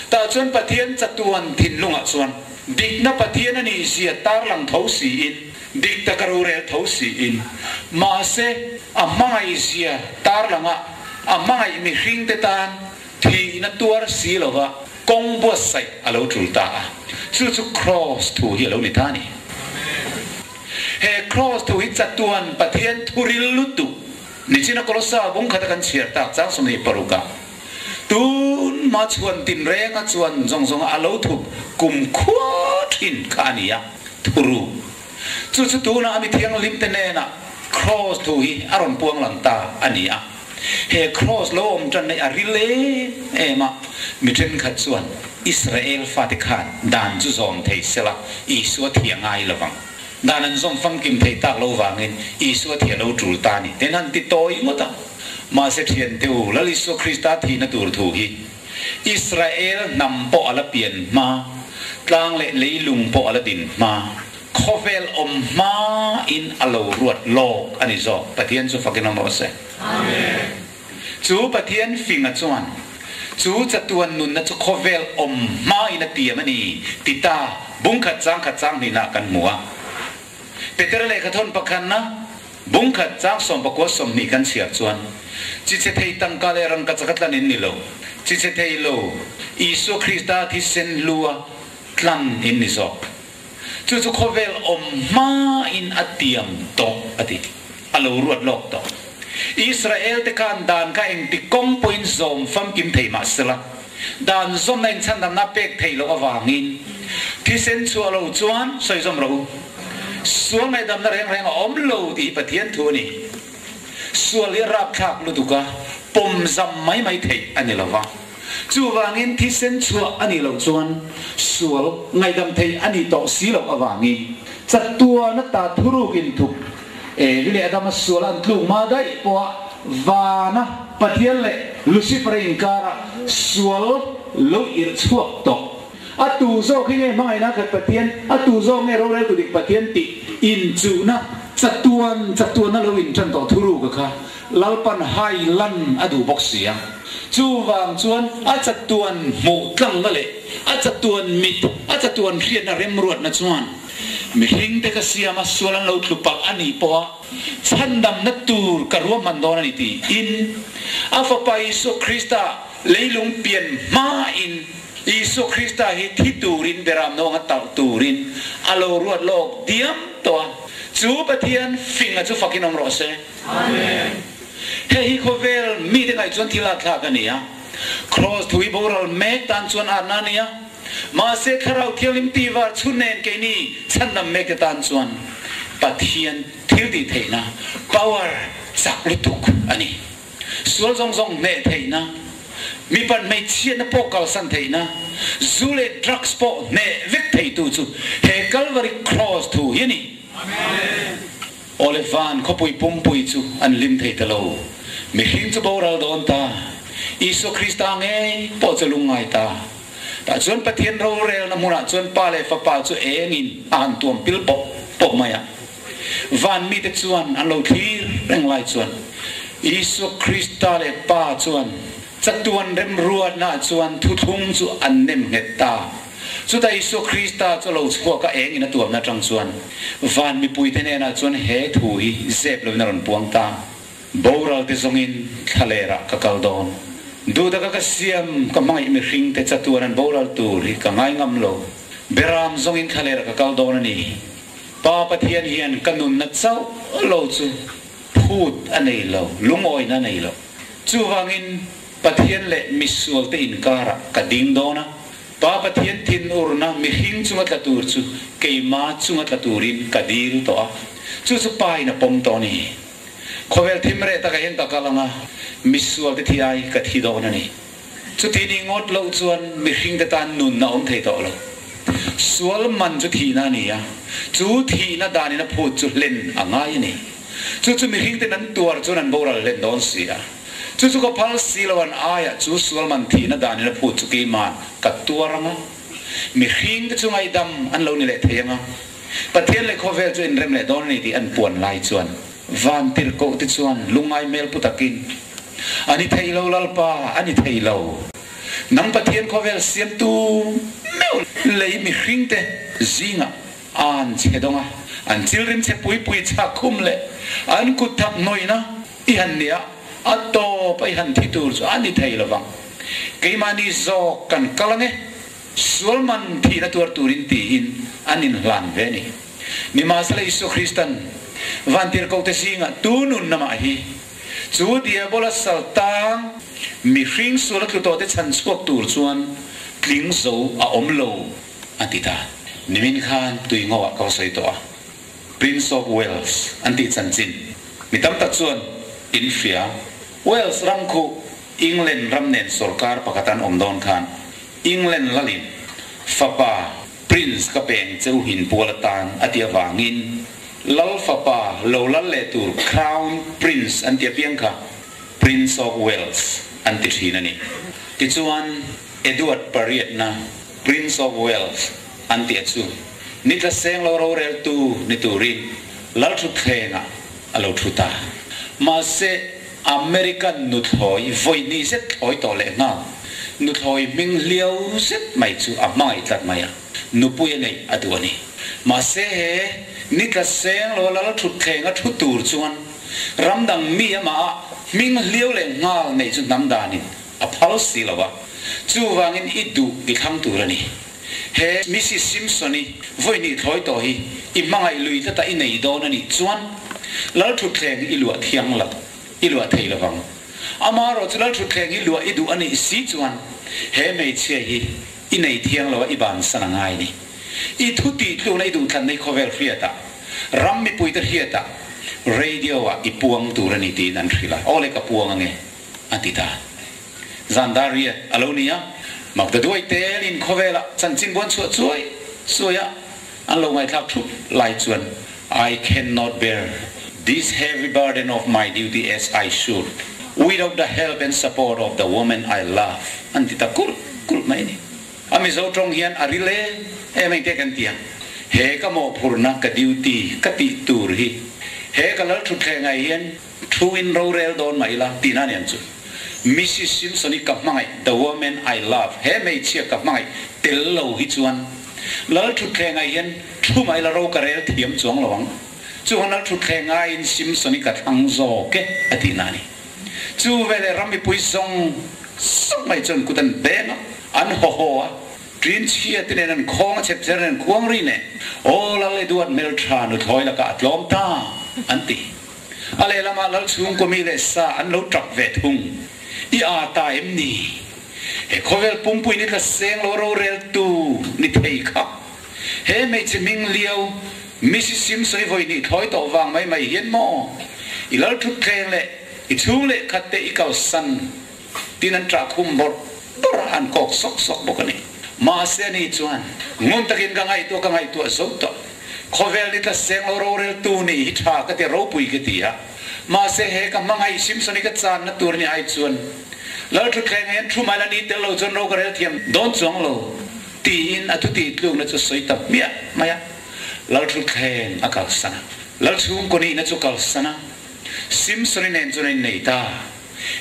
Speaker 1: Tah chuan Pathian chatuan thinlungah chuan dikna Pathian a nih zia tarlang tho siin, dik taka rorel tho siin, mahse a hmangaih zia tarlanga a hmangaih mihringte tan thihna tuar si lova kawng buatsaih a lo tul ta a. Chu chu Kraws thu hi a lo ni ta a ni. He Kraws thu hi chatuan Pathian thuril lutuk nichina Kolosa bung khata kan chhiar tak chang 26 ah tun hma chhuan tinrenga chuan zawng zawnga a lo thup kum khua thin kha a ni a, thuru. Chu chu tunah a mi thianghlimte hnenah Kraws thu hi a rawn puang lang ta a ni a. He Kraws lo awm tan hi a ril em em a, mi thenkhat chuan Israel fate khan dan chu zawm thei sela Isua thi a ngai lo vang. Dan an zawm famkim thei tak lo vangin Isua thi a lo tul ta a ni. Tin han ti tawi ngawt a. Mahse thiante u, Lal Isua Krista thihna tur thu hi Israel hnam pawh a la pian hma, tlang leh leilung pawh a la din hma, khawvel awm hma in a lo ruat lawk a ni zawk. Pathian chu fakin awm rawh se. Amen. Chu Pathian finga chuan chu chatuan nunna chu khawvel awm hma in a tiam a ni ti ta bung khat chang khat chang hnihna kan hmu a. Petera lehkhathawn pakhatna bung khat chang 19 20 kan chhiar chuan chi chhe thei tangka leh rangkachak a tlan in ni lo, chi chhe thei lo Isua Krista thisen hlua tlan in ni zawk. Chu chu khawvel awm hma in a tiam tawh a ti. A lo ruat lawk tawh. Israel te khan dan kha engti kawng pawhin zawm famkim thei mah sela, dan zawmna in chhandamna pek theih loh avangin thisen chhuah lo chuan sawi zawm rawh u. Sual ngaihdamna reng reng a awm lo tih hi Pathian thu a ni. Sual hi a rapthlak lutuk a, pawm zam mai mai theih a ni lo va. Chuvangin thisen chhuah a nih loh chuan sual ngaihdam theih a nih tawh si loh avangin chatuan ata thuruk inthup Evi leh Adama sual an tluk hma daih pawha vana Pathian leh. Lucifer-a inkara sual lo irh chhuak tawh. A tu zawk hi nge hmangaihna khat Pathian, a tu zawk nge roreltu dik Pathian tih inchuhna chatuan chatuanna lo intan tawh thuruk a kha Lalpan hai lan a duh bawk si a. Chuvang chuan a chatuan hmuh tlangna leh a chatuan mit, a chatuan hriatna remruatna chuan mihringte ka siam a sual an lo tlu palh a nih pawha chhandamna tur ka ruahman dawn a ni tiin a Fapa Isua Krista leilung pian hmain Isua Krista hi thi turin beram nawnga talh turin a lo ruat lawk diam tawh a, chu Pathian finga chu fakin awm rawh se. Amen. Hei hi khawvel mite ngaih chuan thil atthlak a ni a, Kraws thu hi boral mek tan chuan atna a ni a, mahse Thlarau Thianghlim tihvar chhun nen keini chhandam mekte tan chuan Pathian thil tih theihna, power, chak lutuk a ni. Sual zawng zawng hneh theihna, mipat hmeichhiatna pawh kalsan theihna, zu leh drugs pawh hneh vek theitu chu he Calvary Cross thu hi a ni. Awle van khawpui pumpui chu an hlim thei ta lo. Mihring chu boral dawn ta. Isua Krista ngei pawh chu lungngai ta. Tah chuan Pathian rorelna hmunah chuan Pa leh Fapa chu engin a han tuam pil pawp pawp mai a. Van mite chuan an lo thlir reng lai chuan Isua Krista leh Pa chuan chatuan remruatnaah chuan thuthlung chu an nem nghet ta. Chutah Isua Krista chu a lo chhuak a, engin a tuamna atang chuan van mipuite hnenah chuan he thu hi zep lovin a rawn puang ta, Boral te zawngin thlalerah ka kal dawn. Duhdaka ka siam ka hmangaih mihringte chatuan an boral tur hi ka ngai ngam lo. Beram zawngin thlalerah ka kal dawn a ni. Pa Pathian hian ka nunna chauh lo chu phut a nei lo, lungawina a nei lo. Chuvangin Pathian leh misualte inkarah ka ding dawn a, Pa Pathian thinurna mihring chunga tla tur chu keima chunga tla turin ka dil tawh a, chu chu Pa in a pawm tawh a ni. Khawvel thim reh takah hian ka kal ang a, misualte thi ai ka thi dawn a ni. Chuti ni ngawt loh chuan mihringte tan nunna awm thei tawh lo. Sual man chu thihna a ni a, chu thihna danin a phut chu hlen a ngai a ni. Chu chu mihringten an tuar chuan an boral hlen dawn si a. Chu chu ka phal si lo an aiah chu sual man thihna danin a phut chu keimah ka tuar ang a, mihringte chu ngaihdam an lo ni leh thei ang a, Pathian leh khawvel chu inrem leh dawn a ni tih an puan lai chuan van tirhkoh te chuan lungngai hmel pu takin, A ni thei lo Lalpa, a ni thei lo. Nang Pathian khawvel siamtu meuh lei mihringte zingah an che dawng a, an chilrim che pui pui chhak khum leh an kut thak hnawihna i han nia, a tawp a i han thi tur chu a ni thei lovang. Keimahni zawk kan kal ange. Sual man thihna tuar turin tiin an inhlan ve a ni. Nimahsela Isua Kristan vantirhkohte zingah tu nunna mah hi chu Diabola saltang mihring suala tlu tawhte chhan chhuak tur chuan tling zo a awm lo a ti ta. Nimin khan tui ngoah ka va sawi tawh a, Prince of Wales an tih chanchin mi tam tak chuan in hria. Wales ram khu England ram nen sorkar pakhat an awm dawn khan England lalin fapa Prince ka peng che u hin pual atan a ti avangin Lal fapa lo lal leh tur Crown Prince an ti apiang kha Prince of Wales an ti thin a ni. Tichuan Edward pariatna Prince of Wales an ti a chu ni tla seng lo roreltu ni turin Lal thutthlengah a lo thu ta. Mahse American nuthlawi vawi hnih zet thlawi tawh leh nghal. Nuthlawi hming hliau zet mai chu a hmangaih tlat mai a, nupui a neih a duh a ni. Mahse he ni tla seng lo a lal thutthleng a thu tur chuan ram dang mi amah a hming hliau leh nghal neih chu hnam danin a phal si lo a, chuvangin i duh i thlang tur a ni. He Mrs Simpson-i vawi hnih thlawi tawh hi i hmangaih lui tlata i nei dawn a nih chuan lal thutthleng i luah thiang lo, i luah thei lo vang. Amaherawh chu lal thutthleng hi luah i duh a nih si chuan he hmeichhia hi i nei thiang lo a i bansan a ngai ni. I thu tih tlukna i duhthlanna i khawvel hriatah, ram mipuite hriatah radio-ah i puang tur a ni tiin an hrilh a, Aw le ka puang ange a ti ta. Zan dar riat a lo ni a, Magdaduai telin khawvelah chanchin buan chhuah chuai chuai a an lo ngaithlak thup lai chuan I cannot bear this heavy burden of my duty as I should. without the help and support of the woman I love an ti ta kulh kulh mai a ni. A Mizo tawng hian a ril em em a engte kan ti ang? He ka mawhphurhna, ka duty, ka tih tur hi he ka lal thutthlengah hian thu in rorel dawn mah ila tihna a ni ang chu. Mrs Simpson i ka hmangaih, the woman I love, he hmeichhia ka hmangaih tel lo hi chuan lal thutthlengah hian thu mah ila ro ka rel thiam chuang lo ang. Chuan lal thutthleng aiin Simpson i ka thlang zawk e a tihna a ni. Chu veleh ram mipui zawng zawng mai chuan kut an beng a, an haw haw a, ṭin chhia te nen an khawng a, chhep cher nen khuang ri nen, Aw Lal Eduard hmelṭha nuthlawi lakah a tlawm ta, an ti. A lehlamah Lal chhungkaw mi leh sa an lo ṭap ve thung. I aa ta em ni? He khawvel pumpui ni tla seng lo roreltu ni thei kha. He hmeichhe hming liau Mrs Simpson i vawi hnih thlawi tawh vang mai mai hian maw i lal thut thleng leh i chhung leh khat te i kalsan tin an ṭah khum bawrh bawrh a, an kawk sawk sawk bawk a ni. Mahse ani chuan ngun takin ka ngaihtuah ka ngaihtuah zo tawh. Khawvel ni tla seng lo roreltu nih hi ṭha ka ti ropui ka ti a. Mahse he ka hmangaih Simpson i ka channa tur ni ai chuan lal thutthleng hian thu maila ni tel lo chuan ro ka rel thiam dawn chuang lo. Tiin a thutih tlukna chu sawi ta hmiah mai a, Lalthutthleng a kalsan a, Lalchhungkaw nihna chu kalsan a, Simpson-i nen chuan a innei ta.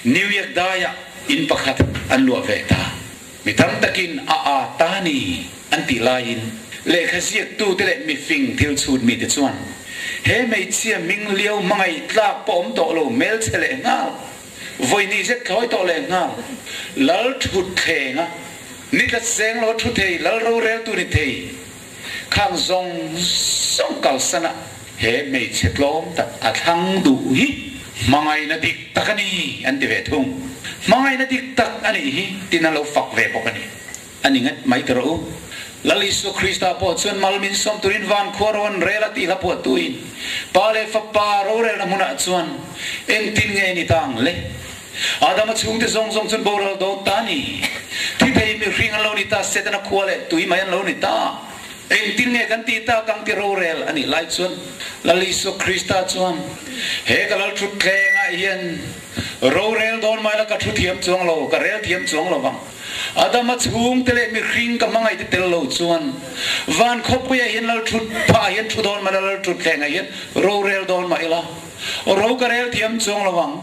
Speaker 1: New York daiah in pakhat an luah ve ta. Mi tam takin a aa ta ni an tih laiin lehkha ziaktute leh mifing thil chhut mite chuan he hmeichhia hming liau hmangaih tlak pawh awm tawh lo hmelchhe leh nghal Vawi hnih zet thlawi tawh leh nghal. Lal thutthleng a, ni tlat seng lo thu thei, lal roreltu ni thei khang zawng zawng kalsan a, he hmeichhe tlawm tak a thlang duh hi hmangaihna dik tak a ni an ti ve thung. Hmangaihna dik tak a nih hi tin an lo fak ve bawk a ni. A ni ngat mai tawh rawh u. Lal Isua Krista pawh chuan mal min sawm turin van khua ro an rel a tih hla phuahtuin Pa leh Fapa rorelna hmunah chuan engtin nge ni ta ang le? Adama chhungte zawng zawng chuan boral dawn ta a ni. Thi thei mihring an lo ni ta, Setana khua leh tui mai an lo ni ta. Engtin nge kan tih tak ang ti rorel a nih lai chuan Lal Isua Krista chuan he ka lal thutthlengah hian rorel dawn mai la ka thu thiam chuang lo, ka rel thiam chuang lo vang. Adama chhungte leh mihring ka hmangaihte tel lo chuan van khawpuiah hian lal thut phah hian thu dawn mah ila, lal thut thlengah hian rorel dawn mah ila, ro ka rel thiam chuang lo ang,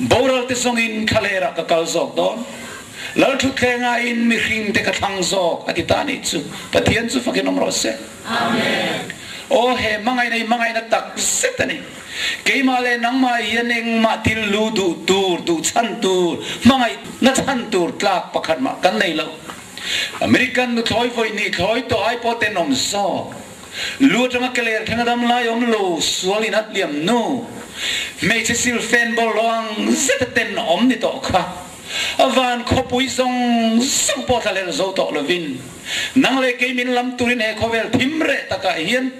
Speaker 1: boral te zawngin thlalerah ka kal zawk dawn, lal thut thlengah in mihring te ka thlang zawk a ti ta nih chu Pathian chu fakin awm rawh se. Amen. Aw he hmangaihna hi hmangaihna tak zet a ni. Keimah leh nangmah hian engmah thil lu duh tur, duh chhan tur, hmangaihna chhan tur tlak pakhat mah kan nei lo. American nuthlawi vawi hnih thlawi tawh ai pawh tenawm zawk. Lu atanga keler thleng a dam lai awm lo, sual in a hliam nu. Hmeichhe silfen bawlhhlawh ang zeta tenawm ni tawh kha. A van khawpui zawng zawng pawh thla hlel zo tawh lovin, nang leh kei min lam turin he khawvel thim reh takah hian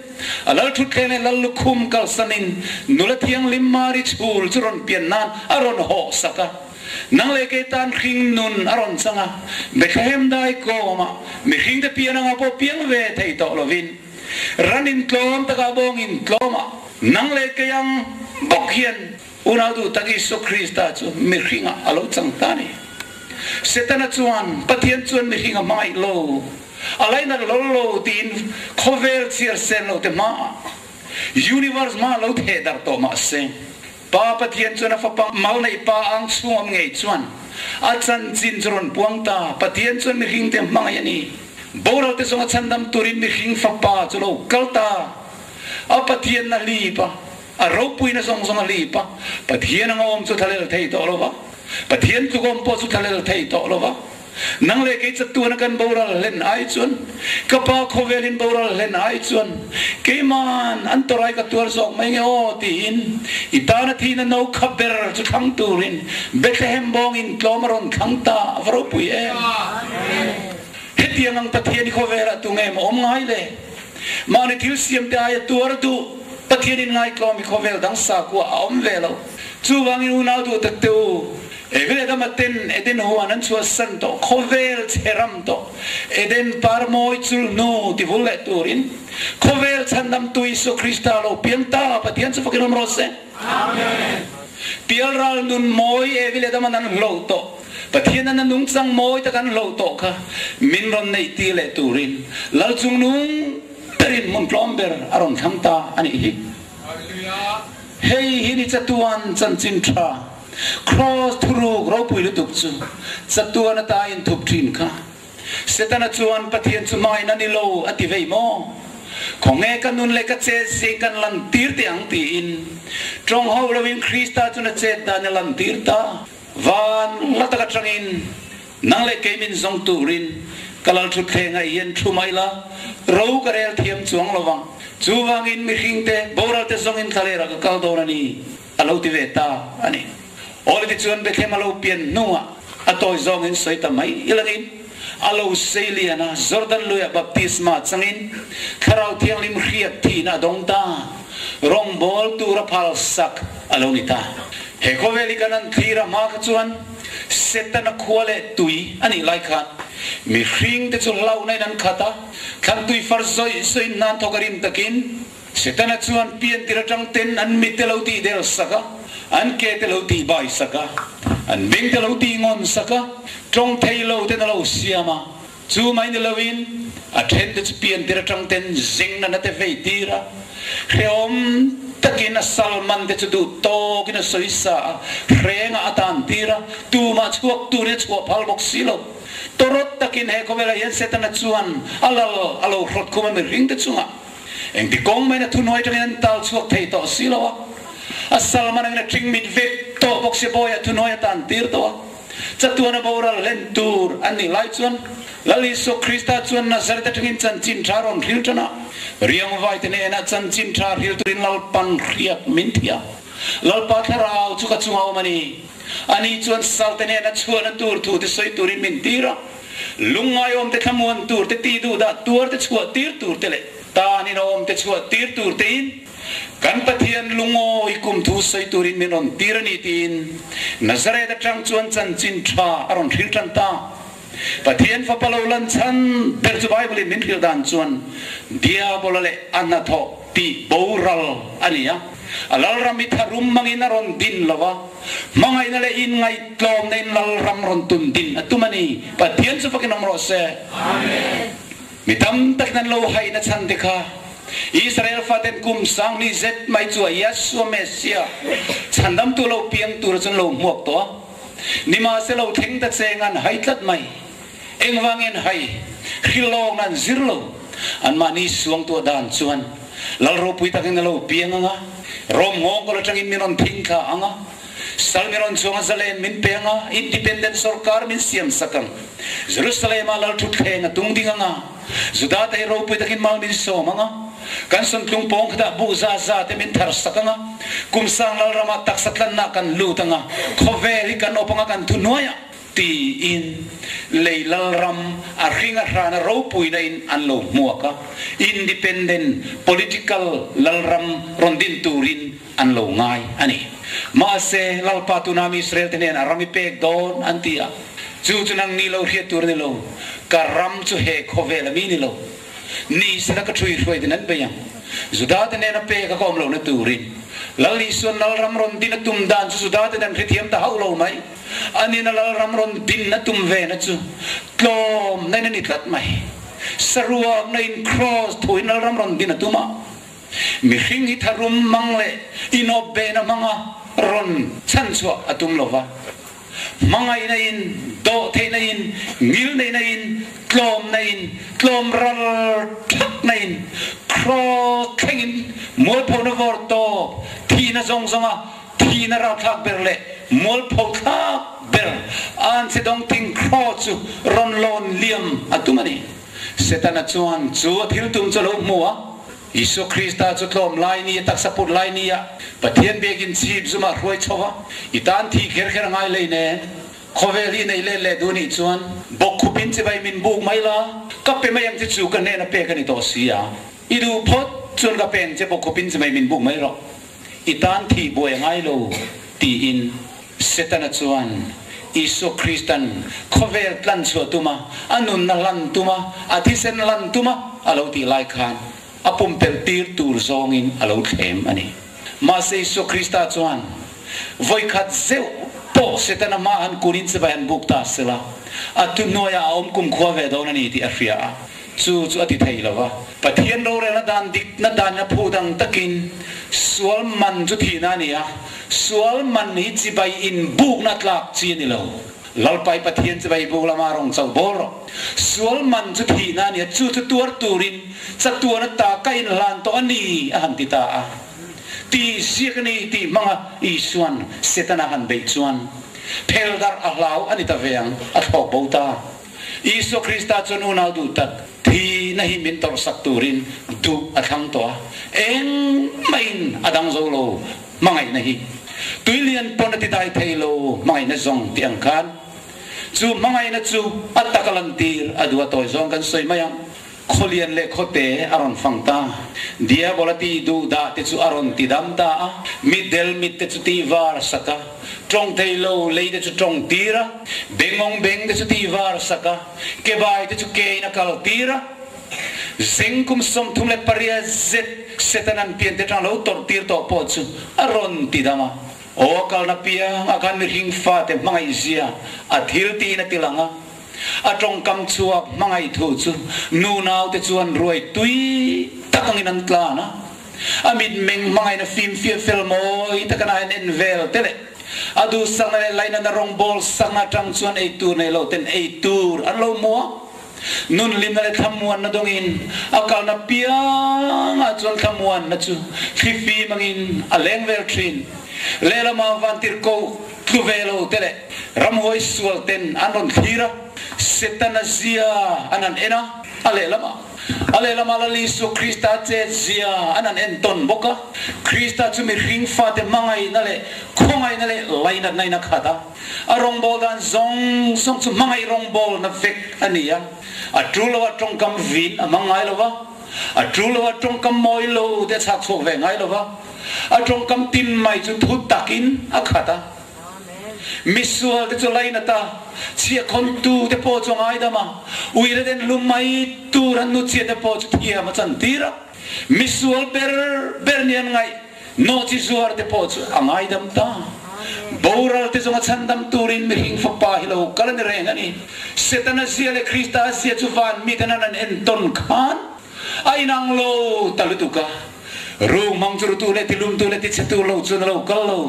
Speaker 1: a lal thutthleng leh lal lukhum kalsanin nula thianghlim Mari chhul chu rawn pian nan a rawn hawh sak a. Nang leh kei tan hring nun a rawn chang a, Bethlehem dai kawmah mihringte pian anga pawh piang ve thei tawh lovin, ran intlawm takah bawng intlawmah nang leh kei ang bawk hian Unau duh tak Isua Krista chu mihringah a lo chang ta a ni. Setana chuan Pathian chuan mihring a hmangaih lo, a lainat lo lo tiin khawvel chhiar sen lo te hmaah universe hma lo theh darh tawh mah se, Pa Pathian chuan a fapa mal neih pa ang chhung awm ngei chuan a chanchin chu rawn puang ta. Pathian chuan mihring te hmangaih a ni. Boral te zawnga chhandam turin mihring fapa chu lo kal ta. A Pathian na hlip a. A ropuina zawng zawng a lip a, Pathian anga awm chu thlalel thei tawh lo va, Pathian tluk awm pawh chu thlalel thei tawh lo va. Nang leh kei chatuana kan boral hlen ai chuan, ka pa khawvelin boral hlen ai chuan, keiman an tawrai ka tuar zawk mai nge aw tiin i tana thihna no kha ber chu thlang turin Bethlehem bawngin tlawm a rawn thlang ta, a va ropui em! Hetiang ang Pathian i khawvelah tu nge maw awm ngai le? Mahni thil siamte aia tuar duh Pathianin ngaitlawm hi khawvel dang sakhua a awm ve lo. Chuvangin unau duh tak te u, Evel Adama ten Eden huan an chhuahsan tawh, khawvel chhe ram tawh, Eden par mawi chul hnu ti vul leh turin khawvel chhandamtu Isua Krista lo piang ta, Pathian chu fakin awm rawh se. Amen. Pialral nun mawi Evi leh Adama'n an hloh tawh, Pathianan a nungchang mawi tak an hloh tawh kha min rawn neih tir leh turin Lal chungnung berin hmun tlawm ber a rawn thlang ta a nih hi. Hei hi ni chatuan chanchin tha, Kraws thuruk ropui lutuk chu chatuan ata inthup thin kha. Setana chuan Pathian chu hmain a ni lo a ti vei maw? Khawnge ka nun leh ka chet zing kan lantir teh ang tiin tawng ho loin Krista chun a chet dan a lantir ta. Van hla tak atangin nang leh kei min zawng turin ka lal thutthleng ah hian thu mai la, ro ka rel thiam chuang lo vang. Chuvangin mihringte boral te zawngin thlalera ka kal dawn a ni a lo ti ve ta a ni. Awle tichuan Bethlehem a lo pian hnuah a tawi zawngin sawi ta mai ilangin a lo sei lian a, Jordan luiah baptisma changin Thlarau Thianghlim hriat thihna a dawng ta, rawngbâwl tura phal sak a lo ni ta. He khawvel hi kan an thlir a hma kha chuan Setana khua leh tui a nih lai khan mihringte chu hlauhna in an khat a, thlan tui far zawih zawih nan thawk a rim takin Setana chuan piantir atang ten an mit te lo tih del sak a, an ke te lo tih bai sak a, an beng te lo tih ngawn sak a, tawng thei lo ten a lo siam a. Chu mai ni loin a then te chu piantir atang ten zing nana te vei tir a, hrehawm takin a sal man te chu duh tawkin a sawi sa a, hrenga a tan tir a, tumah chhuak turin a chhuah phal bawk si lo. Tawrawt takin he khawvelah hian Setana chuan a lal a lo hrawt khum a mihring te chungah. Engti kawng maiin a thuhnuai atangin an tal chhuak thei tawh si lo a, a salman angin a ṭing mit vek tawh bawk si bawiah thuhnuai a tan tir tawh a, chatuan a boral hlen tur an nih lai chuan Lal Isua Krista chuan Nazareth atangin chanchin ṭha rawn hril ṭan a, riangvaite hnenah chanchin ṭha hril turin Lalpan hriak min thiam. Lalpa thlarau chu ka chunga awm a ni. Ani chuan salte hnena chhuahna tur thu te sawi turin min tir a. Lungngai awmte thlamuan tur te ti duh dah tuar te chhuah tir tur te leh tan in awm te chhuah tir tur te in kan Pathian lungawi kum thu sawi turin min rawn tir a ni tiin Nazareth atang chuan chanchin tha a rawn hril tan ta. Pathian fapa lo lan chhan ber chu Bible in min hrilh dan chuan Diabola leh a hnathawh tih boral a ni a. A lalram hi tharum hmangin a rawn din lo a, hmangaihna leh inngaihtlawmna in lalram rawn tun din a tum a ni. Pathian chu fakin awm rawh se. Amen. Mi tam takin an lo haihna chhan te kha Israel faten kum 2000 zet mai chu a Yeshua Messiah chhandamtu lo piang tura chu an lo hmuak tawh a. Nimahse lo thleng ta cheng an hai tlat mai. Engvangin hai hrilawkna an zir lo. Anmahni suangtuah dan chuan Lal ropui takin a lo piang ang a, Rom nghawngkawl atangin min rawn thing thla ang a, sal min rawn chuang a zalen min pe ang a, independent sorkar min siam sak ang. Jerusalem-ah Lal thutthleng a tung ding ang a, Juda te hi ropui takin mal min sawm ang a, kan sawntlung pawng khatah buh za za te min thar sak ang a, kum sang lal ramah taksa tlanna kan lut ang a, khawvel hi kan awp ang a kan thu hnuaiah tiin lei lal ram a hring a hrana ropuina in an lo hmuak a, independent political lal ram rawn din turin an lo ngai a ni. Mahse, Lalpa tuna mi Israel te hnenah ram i pek dawn an ti a, chu chu nang ni lo hriat tur a ni lo, ka ram chu he khawvel a mi ni lo, ni sela ka thui hruai din an bei ang. Juda te hnena pek a ka awm lohna turin Lal Isuan Lal ram rawn din a tum dan chu Juda ten an hrethiam ta hauh lo mai. Anin a Lal ram rawn din a tum ve na chu tlawmna in a ni tlat mai. Saruakna in Kraws thuin Lal ram rawn din a tum a. Mihring hi tharum hmang leh inawp behna hmanga rawn chhanchhuah a tum lo va. Hmangaihna in, dawhtheihna in, ngilneihna in, tlawmna in, tlawm ral thakna in, kraws thlengin mualphona vawr tawp, thihna zawng zawnga thihna ralthlak ber leh mualpho thlak ber anchhe dawng thing kraws chu rawn lawn liam a tum a ni. Setana chuan chu a thil tum chu a lo hmu a. Isua Krista chu tlawm lai ni a taksa put lai ni ah Pathian biakin chhip zum ah hruai chho a, i tan thi kher kher a ngai lei nen. Khawvel hi nei let leh duh nih chuan bawkkhup in chibai min buk mai la, ka pe mai ang che chu ka hnen a pek a ni tawh si a, i duh phawt chuan ka pe ang che bawkkhup in chibai min buk mai rawh, i tan thih buai a ngai lo tiin Setana chuan Isua Kristan khawvel tlan chhuah tuma a nunna hlan tuma a thisen hlan tuma a lo tih lai khan a pumpelh tir tur zawngin a lo thlem a ni. Mahse Isua Krista chuan Vawikhat zeuh pawh Setana hma han kunin chibai han buk ta sela, a thuhnuaiah a awm kumkhua ve dawn a ni tih a hria a, chu chu a ti thei lo va. Pathian rorelna dan dikna danin a phu dang takin sual man chu thihna a ni a, sual man hi chibai inbukna tlak chi a ni lo. Lalpai Pathian chibai buk lama rawng chauh bawl rawh. Sual man chu thihna a ni a, chu chu tuar turin chatuan ata ka inhlan tawh a ni, a han ti ta a. Tih ziak a ni tih hmanga Isua'n Setana han beih chuan phel darh a hlau a ni ta ve ang, a thlawk bo ta. Isua Krista chuan unau duh tak thihna hi min tawrhsak turin duh a thlang tawh a, engmahin a dang zo lo hmangaihna hi. Tui lian pawn a ti dai thei lo hmangaihna zawng tih ang khan chu hmangaihna chu a tak a lantir a duh a tawi zawng kan sawi mai ang. Khawlian leh khawte a rawn fang ta. Diabola tih duh dah te chu a rawn ti dam ta a, mitdel mit te chu tih var sak a, tawng thei lo lei te chu tawng tir a, bengawng beng te chu tih var sak a, kebai te chu kein a kal tir a. Zeng kum 38 zet Setanan pian te tang lo tawrh tir tawh pawh chu a rawn ti dam a. Aw a kalna piang a khan mihring fate hmangaih zia a thil tiin a ti lang a. A tawngkam chhuak hmangaih thu chu nu naute chuan ruai tui tak angin an tlan a. A mitmeng hmangaihna fimfiah fel mawi takin a han en vel te leh a duhsakna leh lainatna rawngbawl sakna atang chuan ei tur nei lo ten ei tur an lo hmu a. Nun hlimna leh thlamuanna dawngin a kalna piangah chuan thlamuanna chu thlifim angin a leng vel thin. Lehlamah vantirhkoh tlu ve lo te leh ramhuai sual ten an rawn thlir a, Setana zia an han en a, a lehlamah a lehlamah Lal Isua Krista chet zia an han en tawn bawk a. Krista chu mihring fate hmangaihna leh khawngaihna leh lainatna in a khat a, a rawngbâwl dan zawng zawng chu hmangaih rawngbâwlna vek a ni a, a tul lo a tawngkam vin a hmang ngai lo va, a tul lo a tawngkam mawi lo te a chhak chhuak ve ngai lo va. A tawngkam tin mai chu thu takin a khat a. Misual te chu lainat a, chhiahkhawntu te pawh chu a ngaidam a, uire den hlum mai tur an nuchhia te pawh chu thiam a chantir a. Misual ber ber ni an ngaih nawhchi zuar te pawh chu a ngaidam ta. Boral te zawng a chhandam turin mihring fapa hi lo kal a ni reng a ni. Setana zia leh Krista zia chu van miten an han entawn khan A inang lo ta lutuk a, rung hmang chu rutu leh tilumtu leh tichhetu lo chuan a lo kal lo.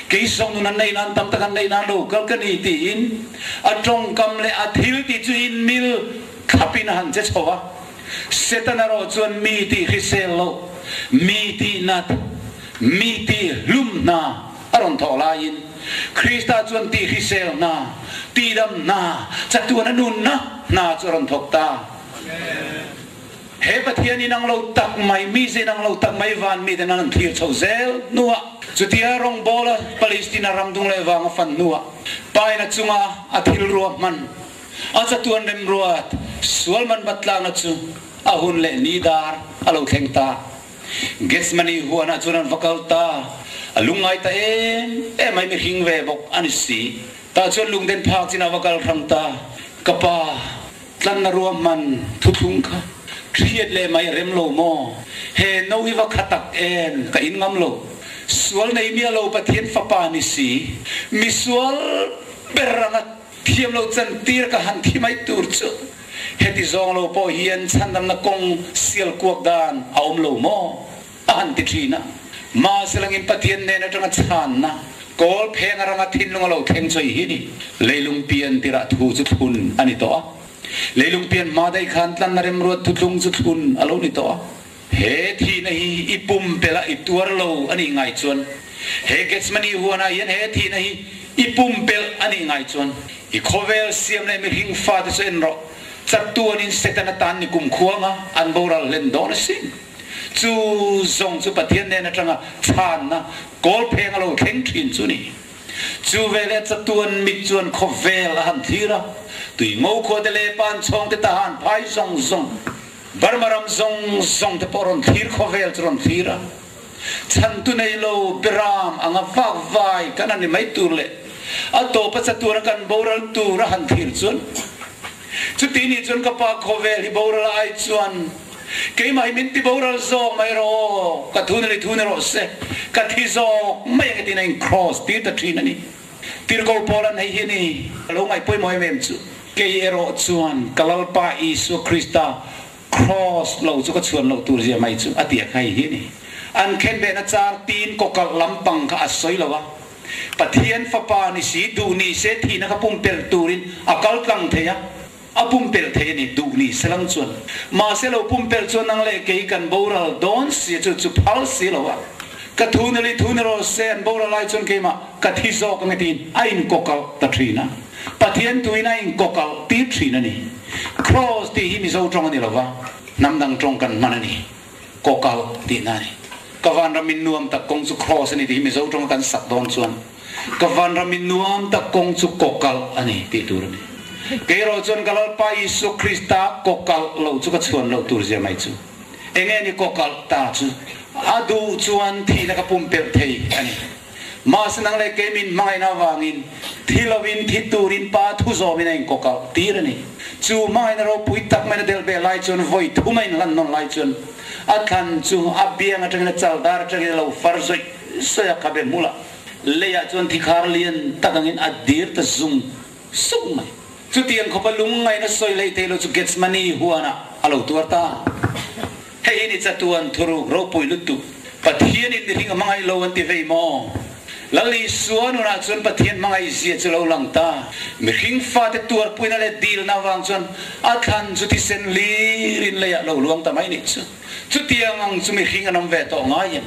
Speaker 1: Kei sawng nun an neih nan tam tak an neih nan lo kal ka ni tiin a tawngkam leh a thil tih chu inmil thlapin a han che chho a. Satan erawh chuan mi tih hrisel loh, mi tih nat, mi tih hlum hna a rawn thawh laiin Krista chuan tih hrisel hna, tihdam hna, chatuan a nunna hna chu a rawn thawk ta. He Pathian inang lo tak mai, mize inang lo tak mai van miten an thlir chho zel hnuah, chutia rawngbawla Palestina ram dung leh vang a fan hnuah, paina chunga a thil ruahman, a chatuan remruat, sual man bat tlakna chu a hun leh ni dar a lo thleng ta. Gethsemane huanah chuan an va kal ta, a lungngai ta em em mai mihring ve bawk a ni si. Tah chuan lungden phak chin a va kal hrang ta, Ka pa, tlanna ruahman thuthlung kha hriat leh mai a rem lo maw? He no hi va kha tak em ka in ngam lo. Sual nei miah lo Pathian fapa ni si, mi sual ber anga thiam lo chantir ka han thi mai tur chu heti zawng lo pawh hian chhandamna kawng sial kuak dan a awm lo maw? A han ti thin a. Mahse langin Pathian hnen atanga chhanna kawl pheng a ranga thinlung a lo thleng chawi hi ni. Leilung pian tirah thu chu thlun a ni tawh a. Leilung pian hma daih khan tlanna remruat thuthlung chu thlun a lo ni tawh a. He thihna hi i pumpelh a i tuar lo a nih ngai chuan, he Gethsemane huanah hian he thihna hi i pumpelh a nih ngai chuan, i khawvel siam leh mihring fate chu en rawh, chatuanin Setana tan ni kumkhuanga an boral hlen dawn asin. Chu zawng chu Pathian nen atanga chhanna kawl pheng a lo thleng thin chu ni. Chu veleh chatuan mit chuan khawvel a han thlir a, tui ngo khua te leh pan chhawng te tahan phai zawng zawng, Burma ram zawng zawng te pawh rawn thlir khawvel chu rawn thlir a. Chhantu nei lo Beram anga vak vai kan han ni mai tur leh a tawpa chatuan a kan boral tur a han thlir chuan Chuti nih chuan ka pa khawvel hi boral ai chuan keimah hi min ti boral zawk mai rawh aw, ka thu nali thu ni rawh se. Ka thi zawk mai ang e tiin a in cross tir ta thin a ni. Tirhkoh Paula'n hei hi a ni, Ka lo ngaih pawimawh em em chu, kei erawh chuan ka Lalpa Isua Krista cross lo chu ka chhuan loh tur zia mai chu a ti a kha hei hi a ni. An khenbehna char tin kawkalh lampang kha a sawi lo a, Pathian Fapa ni si duh ni se thihna kha pumpelh turin a kal tlang thei a, a pumpelh thei a ni, duh ni se lang chuan. Mahse lo pumpelh chuan nang leh kei kan boral dawn si a, chu chu phal si lo a. Ka thu ni li thu ni rawh se, an boral lai chuan keimah ka thi zawk ang e tiin a inkawkalh ta thin a. Pathian tuin a inkawkalh tir thin a ni. Cross tih hi Mizo tawng a ni lo va, hnam dang tawng kan hman a ni. Kawkalh tihna a ni. Ka vanram in nuam tak kawng chu cross a ni tih hi Mizo tawnga kan sak dawn chuan ka vanram in nuam tak kawng chu kawkalh a ni tih tur a ni. Kei erawh chuan ka Lalpa Isua Krista kawkalh lo chu ka chhuan loh tur zia mai chu. Enge ni kawkalh ta chu? A duh chuan thihna ka pumpelh thei a ni. Mahse nang leh kei min hmangaihna avangin thi lovin thi turin Pa thu zawmin a inkawkalh tir a ni. Chu hmangaihna ropui tak maina delh ve lai chuan vawi thum a inhlan nawn lai chuan a thlan chu a biang atangin a chal dar atangin a lo far zawih zawih a, khabe hmulah leiah chuan thikhar lian tak angin a dir ta zung sung mai. Chutiang khawpa lungngaihna sawi hleih theih lo chu Gethsemane huanah a lo tuar ta. Hei hi ni chatuan thuruk ropui lutuk. Pathian in mihring a hmangaih lo an ti vei maw? Lal Isua nunah chuan Pathian hmangaih zia chu lo lang ta. Mihring fate tuarpuina leh dilna avang chuan a thlan chu thisen lir in leiah lo luang ta mai nih chu. Chutiang ang chu mihring an awm ve tawh ngai em?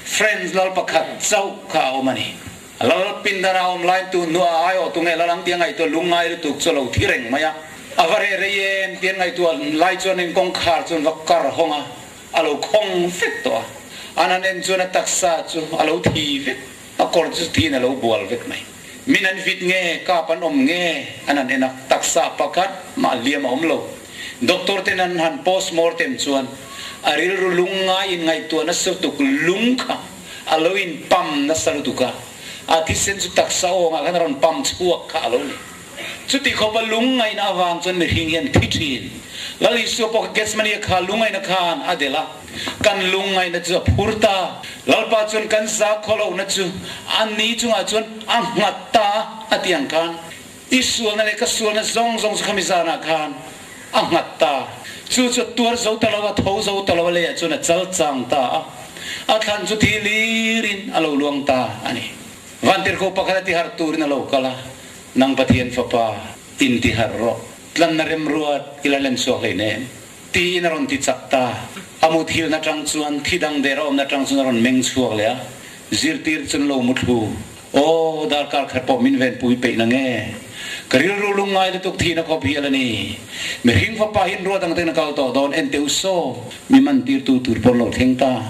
Speaker 1: Friends lal pakhat chauh kha a awm a ni. Lal pindana awm lai tu hnuah aiawh tu nge lal ang tia ngaihtuah lungngai lutuk chu a lo thi reng mai a. A va reh rei em tia ngaihtuah lai chuan in kawngkhar chuan va kar hawng a, a lo khawng vek tawh a. An han en chuan a taksa chu a lo thi vek, a kawr chu thiin a lo bual vek mai. Min an vit nge, kap an awm nge an han en a, taksa pakhat mah hliam a awm lo. Doctor ten an han post mortem chuan a rilru lungngai in ngaihtuah nasa lutuk lung kha a lo in pam nasa lutuk a, a thisen chu taksa awngah khan a rawn pam chhuak kha a lo ni. Chuti khawpa lungngaihna avang chuan mihring hian thi thin. Lal Isua pawh kha Gethsemane kha lungngaihna khan a delh a, kan lungngaihna chu a phur ta. Lalpa chuan kan za khawlohna chu a ni chungah chuan a nghat ta a ti ang khan i sualna leh ka sualna zawng zawng chu khami zanah khan a nghat ta. Chu chu a tuar zo ta lo a, tho zo ta lo a leiah chuan a chal chang ta a, a thlan chu thi lirin a lo luang ta a ni. Vantirhkoh pakhat a tiharh turin a lo kal a, Nang Pathian Fapa, in tiharh rawh, tlanna remruat i la len chhuak hlei nem, tiin a rawn ti chak ta. A muthilna tang chuan thi dang der a awmna tang chuan a rawn meng chhuak leh a, zirtir chuan lo muthlu. Aw, darkar khat pawh min venpui peih na nge? Ka rilru lungngai lutuk thihna khawp hial a ni. Mihring fapa hi ruat ang ten a kal tawh dawn, en teh u saw, mi mantirtu tur pawn lo thleng ta.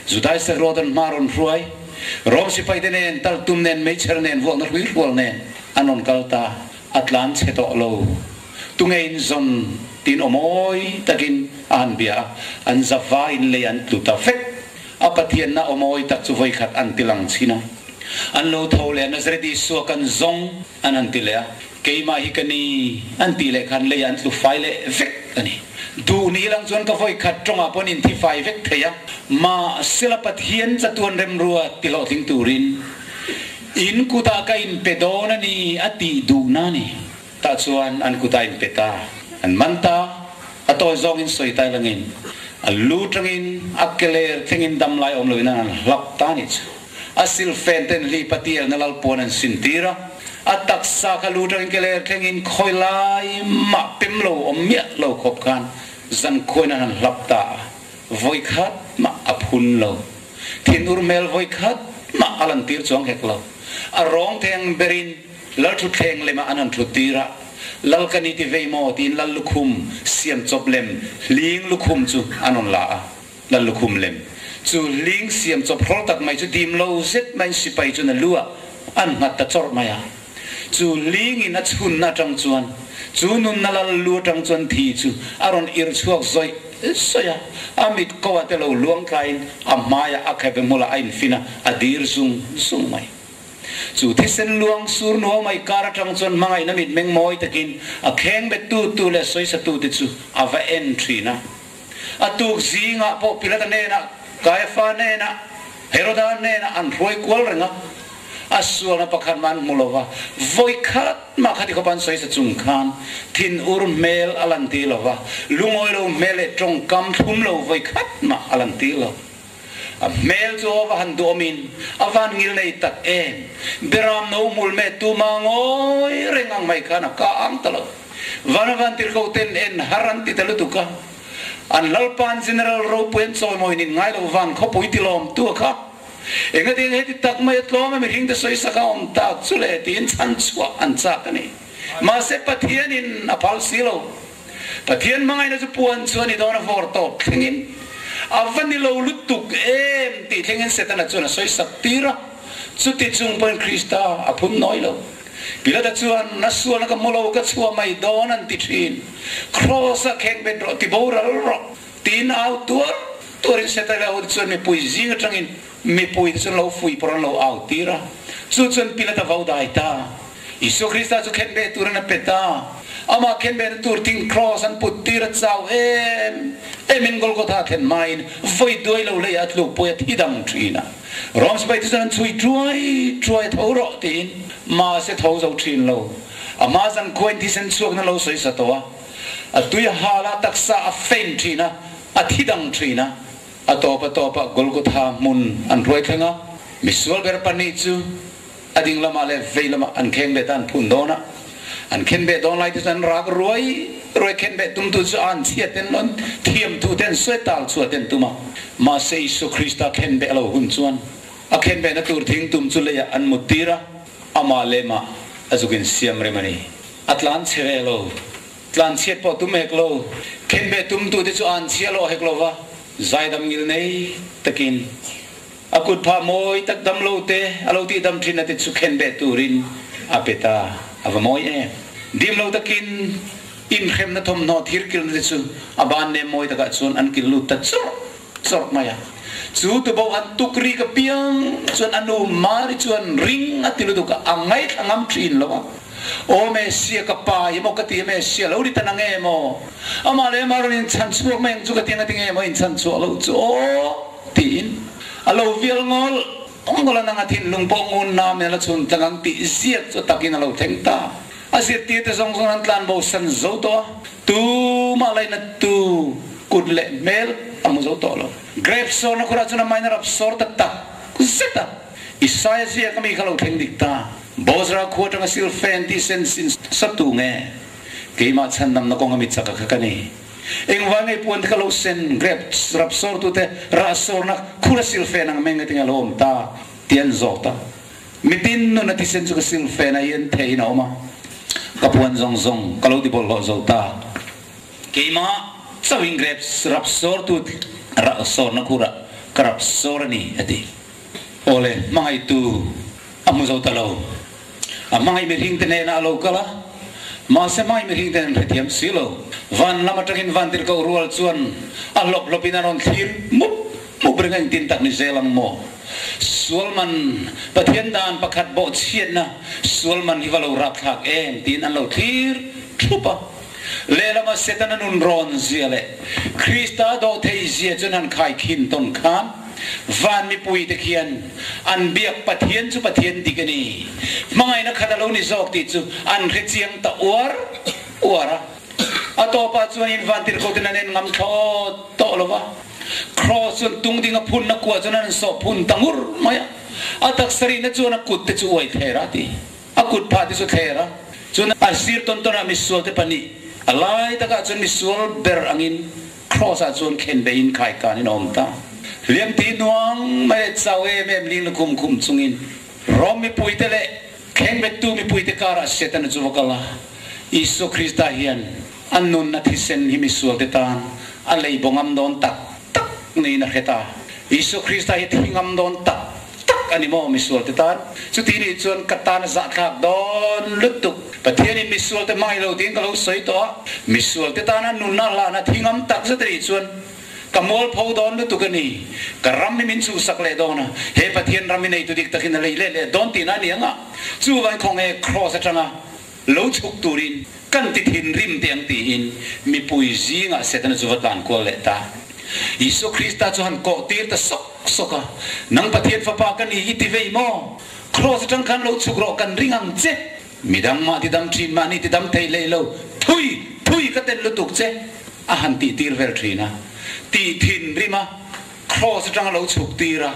Speaker 1: Judai sakruat an hma rawn hruai. Rom sipaite nen, taltum nen, meichher nen, vuakna hrui hrual nen an rawn kal ta. A tlan chhe tawh lo. Tunge in zawn tiin aw mawi takin a han bia a, an zava in lei an tlu ta vek. A Pathianna aw mawi tak chu vawikhat an ti lang chhin a. An lo tho leh a, Nazareth Isua kan zawng an han ti leh a, keimah hi ka ni an tih leh khan lei an tlu fai leh vek a ni. Duh ni lang chuan ka vawikhat tawngah pawn in thi fai vek thei a, mahsela Pathian chatuan remrua ti hlawhtling turin in kutah ka in pe dawn a ni a tih duhna a ni. Tah chuan an kutah in pe ta, an man ta, a tawi zawngin sawi tai langin a lu tangin a keler thlengin dam lai awm loin an han hlap ta a nih chu. A silfen ten hlip a tielna lalpuan an sin tir a, a taksa kha lu tangin keler thlengin khawi lai mah pem lo awm miah lo khawp khan zan khuain an han hlap ta a, vawi khat mah a phun lo. Thinur hmel vawi khat mah a lantir chuang hek lo. A rawng theng berin Lal thutthleng lemah an han thut tir a, Lal ka ni ti vei maw tiin Lal lukhum siam chawp lem hling lukhum chu an rawn la a. Lal lukhum lem chu hling siam chawp hrawl tak mai chu dim lo zet maiin sipai chuan a lu ah an nghat ta chawrh mai a. Chu hlingin a chhunna atang chuan chu nunna lal lu atang chuan thi chu a rawn irh chhuak zawih zawih a, a mit ko ah te lo luang tlaiin a hmaiah a khep hmulah a infin a, a dir zung zung mai. Chu thisen luang sur nuau mai kar atang chuan hmangaihna mitmeng mawi takin a kheng bet tu tu leh sawisa tu te chu a va en thin a. A tuk zingah pawh Pilata hnenah, Kaiafa hnenah, Heroda hnenah an hruai kual reng a, a sualna pakhat mah an hmu lo va, vawi khat mah khati khawpa an sawi sa chung khan thinur hmel a lan tir lo va, lungawi lo hmel leh tawngkam thlum lo vawi khat mah a lan tir lo. A hmel chu a va han duhawmin a van ngil nei tak em! Beram no hmul meh tuma ngawi reng ang mai khan a ka ang ta lo. Vana vantirhko ten en har an ti ta lutuk a, an Lalpa'n General ropui an chawimawi nin ngai lo van khawpui ti lawmtu a kha. Engati eng heti tak mai a tlawm a mihring te sawisak a awm tak chu le tiin chhan chhuah an chak a ni. Mahse Pathianin a phal si lo. Pathian hmangaihna chu puan chu a ni dawn a vawr tawp thlengin a va ni lo lutuk em tih thlengin Setana chuan a sawisak tir a, chuti chung pawhin Krista a phun nawi lo. Pilata chuan, A sualna ka hmu lo, ka chhuah mai dawn an ti thin. Kraws-a kheng bet rawh, ti boral rawh, tiin au tuar tuarin Setana ho te chuan mipui zing atangin mipui te chuan lo fuih pawr an lo au tir a. Chu chuan Pilata vo dai ta. Isua Krista chu khenbeh turin a pe ta. Amah khenbehna tur thing kraws an put tir a chau em emin Golgotha thlen hmain vawi duai lo leiah a tluk pawi a thi dang thin a. Rom sipai te chuan an chhui tuai tuai a tho rawh tiin mahse tho zo thin lo. A hma zan khuain thisen chhuakna lo sawi sa tawh a, a tui a hal a, taksa a fein thin a, a thi dang thin a. A tawp a tawpah Golgotha hmun an hruai thleng a, misual ber pahnih chu A ding lamah leh vei lamah an kheng bet a, an phun dawn a. An khen beh dawn lai te chuan an rak ruai ruai khen beh tumtu chu a an chhia ten lo, an thiamthu ten sawi tal chhuah ten tum a. Mahse Isua Krista khen beh a lo hun chuan a khen behna tur thing tum chu leiah an mut tir a, amah leh mah a zuk in siam rem a ni. A tlan chhe ve lo, tlan chhiat pawh tum hek lo, khen beh tumtu te chu a an chhia lawh hek lo va, zaidam ngil nei takin A kut phah mawi tak dam lo te a lo tih dam thin a te chu khen beh turin a pe ta. A va mawi em! Dim lo takin inhremna thawmhnaw thir kilna te chu a ban nem mawi takah chuan an kil lut ta chawrh chawrh mai a. Chu tubo an tuk rik apiang chuan a nu Mari chuan ring a ti lutuk a, a ngaithla ngam thin lo a. Aw Messia ka pa i maw ka ti a Messia lo ri ta nang em aw? Amah leh amah rawn inchhan chhuak mai ang chu ka ti ang a ti nge maw inchhan chhuah loh chu aw? Tiin a lo vial ngawl ngawl a, nang a thinlung pawh ngun nam in a la chhun tlang ang tih ziak chu takin a lo thleng ta. A zirtirte zawng zawng an tlan bo san zo tawh a, tumah laihna tu kut leh hmel a hmu zo tawh lo. Grape sawrna khurah chuan a main a rap sawr ta tak zet a, Isaia ziak ami kha lo thleng dik ta. Bozra khua atanga silfen tih sen sin satu nge keimah chhandamna kawng ami chaka kha ka ni. Engvai ngei puan te ka lo sen, grep rap sawrtute rah sawrna khur a silfen ang meng atinge a lo awm ta tih an zawt a. Mitin nun a thisen chu ka silfen a hian theihin a awm a, ka puan zawng zawng ka lo ti bawlhhlawh zo ta. Keimah chauhin grep rap sawrtu rah sawrna khurah ka rap sawr a ni, a ti. Awle, hmangaihtu a hmu zo ta lo. A hmangaih mihringte hnenah a lo kal a, mahse hmangaih mihringte an hrethiam si lo. Van lam atangin vantirhkoh rual chuan a hlawp hlawpin a rawn thlir mup mup reng a, engtin tak ni zel ang maw? Sual man, Pathian dan pakhat bawhchhiatna sual man hi va lo rapthlak em tiin an lo thlir thup a. Lehlama Setana nun rawn zia leh Krista dawhthei zia chuan han khaikhin tawn khan van mipuite khian an biak Pathian chu Pathian dik a ni, hmangaihna khat a lo ni zawk tih chu an hre chiang ta uar uar a. A tawpah chuan in vantirhkoten an en ngam thlawt tawh lo va, Kraws chuan tung ding a phunna kuah chuan an sawh phun ta ngur mai a, a taksa rihna chuan a kut te chu uai thler a ti. A kut phah te chu thler a, chuan a sir tawn tawn ah misual te pahnih, a lai takah chuan misual ber angin Kraws ah chuan khen beh in khai kan in a awm ta. Hliam ti hnuang mai leh chau em em ling lukhum khum chungin Rom mipui te leh khengbettu mipui te karah Setana chu va kal a, Isua Krista hian a nunna thisen hi misual te tan a lei bo ngam dawn tak tak niin a hre ta. Isua Krista hi thi ngam dawn tak tak a ni maw misual te tan? Chuti nih chuan ka tan a zahthlak dawn lutuk. Pathianin misual te hmangaih lo tiin ka lo sawi tawh a, misual te tana nunna hlahna thi ngam tak zet a nih chuan ka mualpho dawn lutuk a ni. Ka ram hi min chhuhsak leh dawn a, he Pathian ram hi neitu dik takin a lei leh leh dawn tihna a ni ang a, chuvain khawnge Kraws atanga lo chhuk turin kan ti thinrim teh ang tiin mipui zingah Setana chu va tlan kual leh ta. Isua Krista chu han kawh tir ta sawk sawk a, Nang Pathian Fapa ka ni i ti vei maw? Kraws atang khan lo chhuk rawh kan ring ang che. Midang mah ti dam thin mahni ti dam thei hlei lo, thui thui ka ten lutuk che a han tih tir vel thin a. Tih thin rim a, Kraws atanga lo chhuk tir a,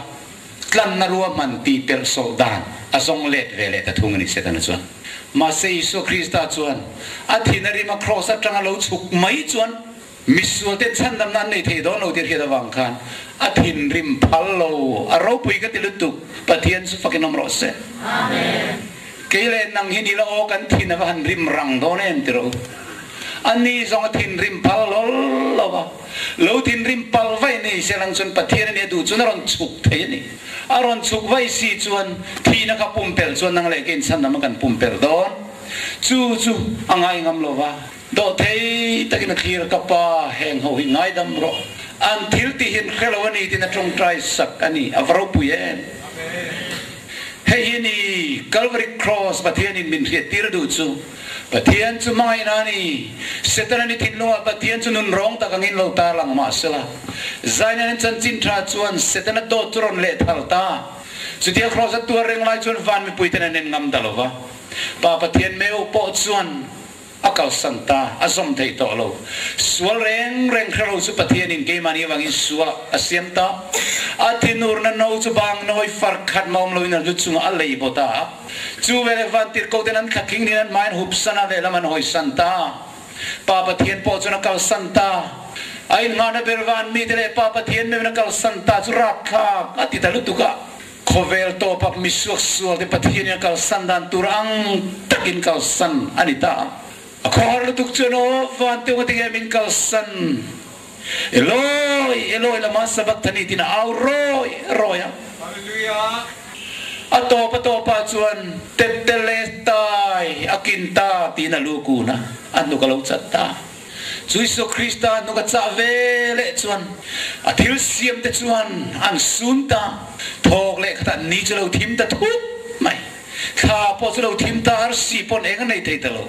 Speaker 1: tlanna ruahman tih pelh sawlh dan a zawng let ve leh ta thung a ni Setana chuan. Mahse Isua Krista chuan a thin a rim a, Kraws atanga lo chhuk mai chuan Misual ten chhandamna an nei thei dawn lo tih hriat avang khan a thinrim phal lo, a ropui ka ti lutuk, Pathian chu fakin awm rawh se. Kei leh nang hi nila aw kan thin ava han rim rang dawn em ti rawh u. A ni zawng a thinrim phal hlawl lo va, lo thinrim pal vai ni se lang chuan Pathian a nia duh chuan a rawn chhuk thei a ni. A rawn chhuk vai si chuan thihna kha pumpelh chuan nang leh keiin chhandam a kan pumpelh dawn. Chu chu a ngai ngam lo va. Dawhthei takin a thlir ka pa, heng ho hi ngaidam rawh. An thil tih hi an hre lo a ni tiin a tawngtai sak a ni. A va ropui em! Hei hi ni Calvary Cross Pathianin min hriattir a duh chu. Pathian chu hmangaihna a ni. Setana ni thinlungah Pathian chu nunrawng tak angin lo tarlang mahsela, Zaina'n an chanchin tha chuan Setana dawt chu rawn lehthal ta. Chutia Cross a tuar reng lai chuan van mipuiten an en ngam ta lo va. Pa Pathian meu pawh chuan A kalsan ta, a zawm thei tawh lo. Sual reng reng hre lo chu Pathianin keimahni avangin sualah a siam ta. A thinurna no chu bang nawi far khat mawm loin a lu chungah a lei baw ta a. Chu veleh vantirhkoten an thlakhing niin an hmaiin hupsan a, lehlam an hawisan ta. Pa Pathian pawh chuan a kalsan ta. A inngahna ber van mite leh Pa Pathian meuhin a kalsan ta chu rapthlak a ti ta lutuk a. Khawvel tawpak misuak sual te Pathianin a kalsan dan tur ang takin kalsan a ni ta. A khawhar lutuk chuan aw van te ungah tinge min kalsan? Eloi, Eloi lama sabachthani tiin a au rawi rawi a. A tawp a tawpah chuan Tetelestai a kin ta tiin a lu kun a, a hnuk a lo chat ta. Chu Isua Krista hnuk a chah ve leh chuan a thil siam te chuan an sun ta. Thawk leh khatah ni chu lo thim ta thut mai. Thla pawh chu lo thim ta, arsi pawn eng a nei thei ta lo.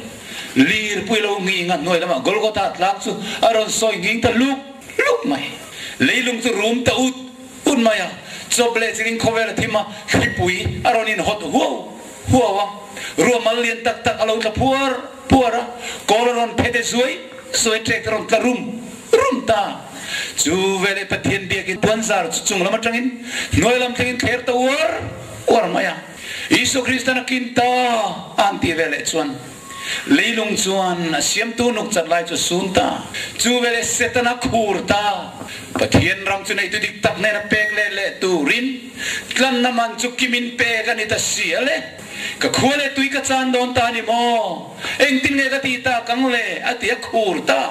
Speaker 1: Lirpui lo nghing a hnuai lamah Golgotha tlak chu a rawn sawi nghing ta luk luk mai. Leilung chu rum ta ut ut mai a, chawp leh chiling khawvel a thim a, thlipui a rawn inhawt huau huau a, ruahmal lian tak tak a lo tla phuar phuar a, kawl a rawn phe te zuai zuai ṭek te rawn tla rum rum ta. Chu veleh Pathian biakin puanzar chu chung lam aṭangin hnuai lam thlengin thler ta uar uar mai a. Isua Kristan a kin ta a han tih veleh chuan leilung chuan a siamtu nuk chat lai chu a sun ta. Chu veleh Satan a khur ta. Pathian ram chu neitu dik tak hnena pek leh leh turin tlanna man chu kimin pek a ni ta si a le. Ka khua leh tui ka chan dawn ta a ni maw? Engtin nge ka tih tak ang le? a ti a khur ta.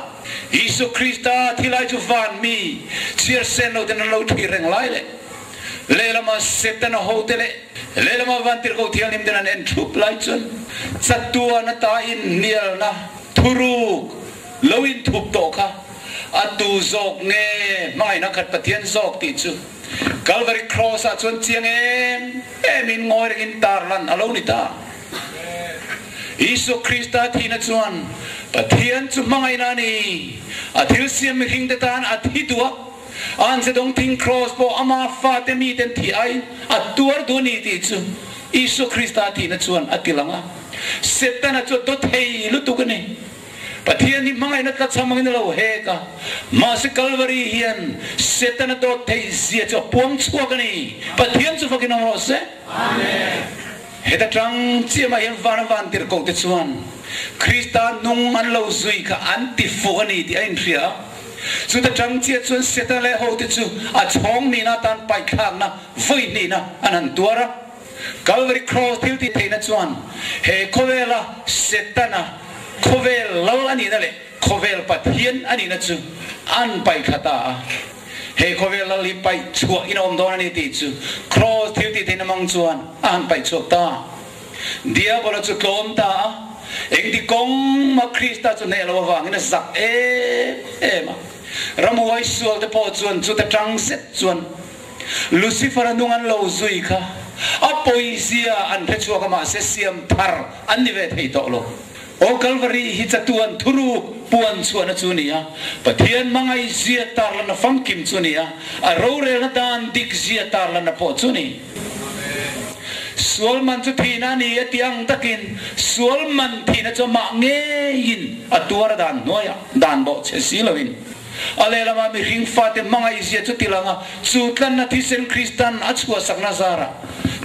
Speaker 1: Isua Krista thilai chu van mi chhiar sen lo ten an lo thlir reng lai leh lehlama Setana hote leh lehlama Vantirhkoh Thianghlim ten an en thup lai chuan chatuan ata inhnialna thuruk lo inthup tawh kha a tu zawk nge hmangaihna khat Pathian zawk tih chu Calvary Cross ah chuan chiang em em in ngawi rengin tarlan a lo ni ta. Isua Krista thihna chuan Pathian chu hmangaihna a ni. A thil siam mihring te tan a thi duh a, an ze dawng thing Cross pawh ama fate miten thih aiin a tuar duh a ni tih chu Isua Krista thihna chuan a ti lang a. Setana chu a daw thei lutuk a ni. Pathian hi hmangaihna tlachham angin a lo hek a, mahse Kalvari hian Setana dawt theih zia chu a puang chhuak a ni. Pathian chu fakin awm rawh se. Amen. Heta tang chiamah hian van a van tirhkoh te chuan Krista nung an lo zui kha an ti fuh a ni tih a inhria a. Chuta tang chiah chuan Setana leh hote chu a chhawng nihna atan paihthlakna vawi hnihna an han tuar a. Calvary Cross thil tih theihna chuan he khawvela Setana khawvel lal a nihna leh khawvel Pathian a nihna chu an paih thla ta a. He khawvel lal hi paih chhuah in a awm dawn a ni tih chu Cross thil tih theihna mang chuan a han paih chhuak ta. Diabola chu tlawm ta a, engti kawng mah Krista chu hneh lo avangin a zak em em a. Ramhuai sual te pawh chuan chuta tang zet chuan Lucifer-a nung an lo zui kha a pawizia an hre chhuak a, mahse siam thar an ni ve thei tawh lo. Aw Kalvari hi chatuan thuruk puan chhuahna chu a ni a, Pathian hmangaihzia tarlanna famkim chu a ni a, a rorelna dan dikzia tarlanna pawh chu a ni. Sual man chu thihna a ni a tih ang takin sual man thihna chu amah ngeiin a tuar a dan hnuaiah dan bawh che si loin a lehlamah mihring fate hmangaihzia chu ti lang a, chu tlanna thisen Kristan a chhuahsakna zarah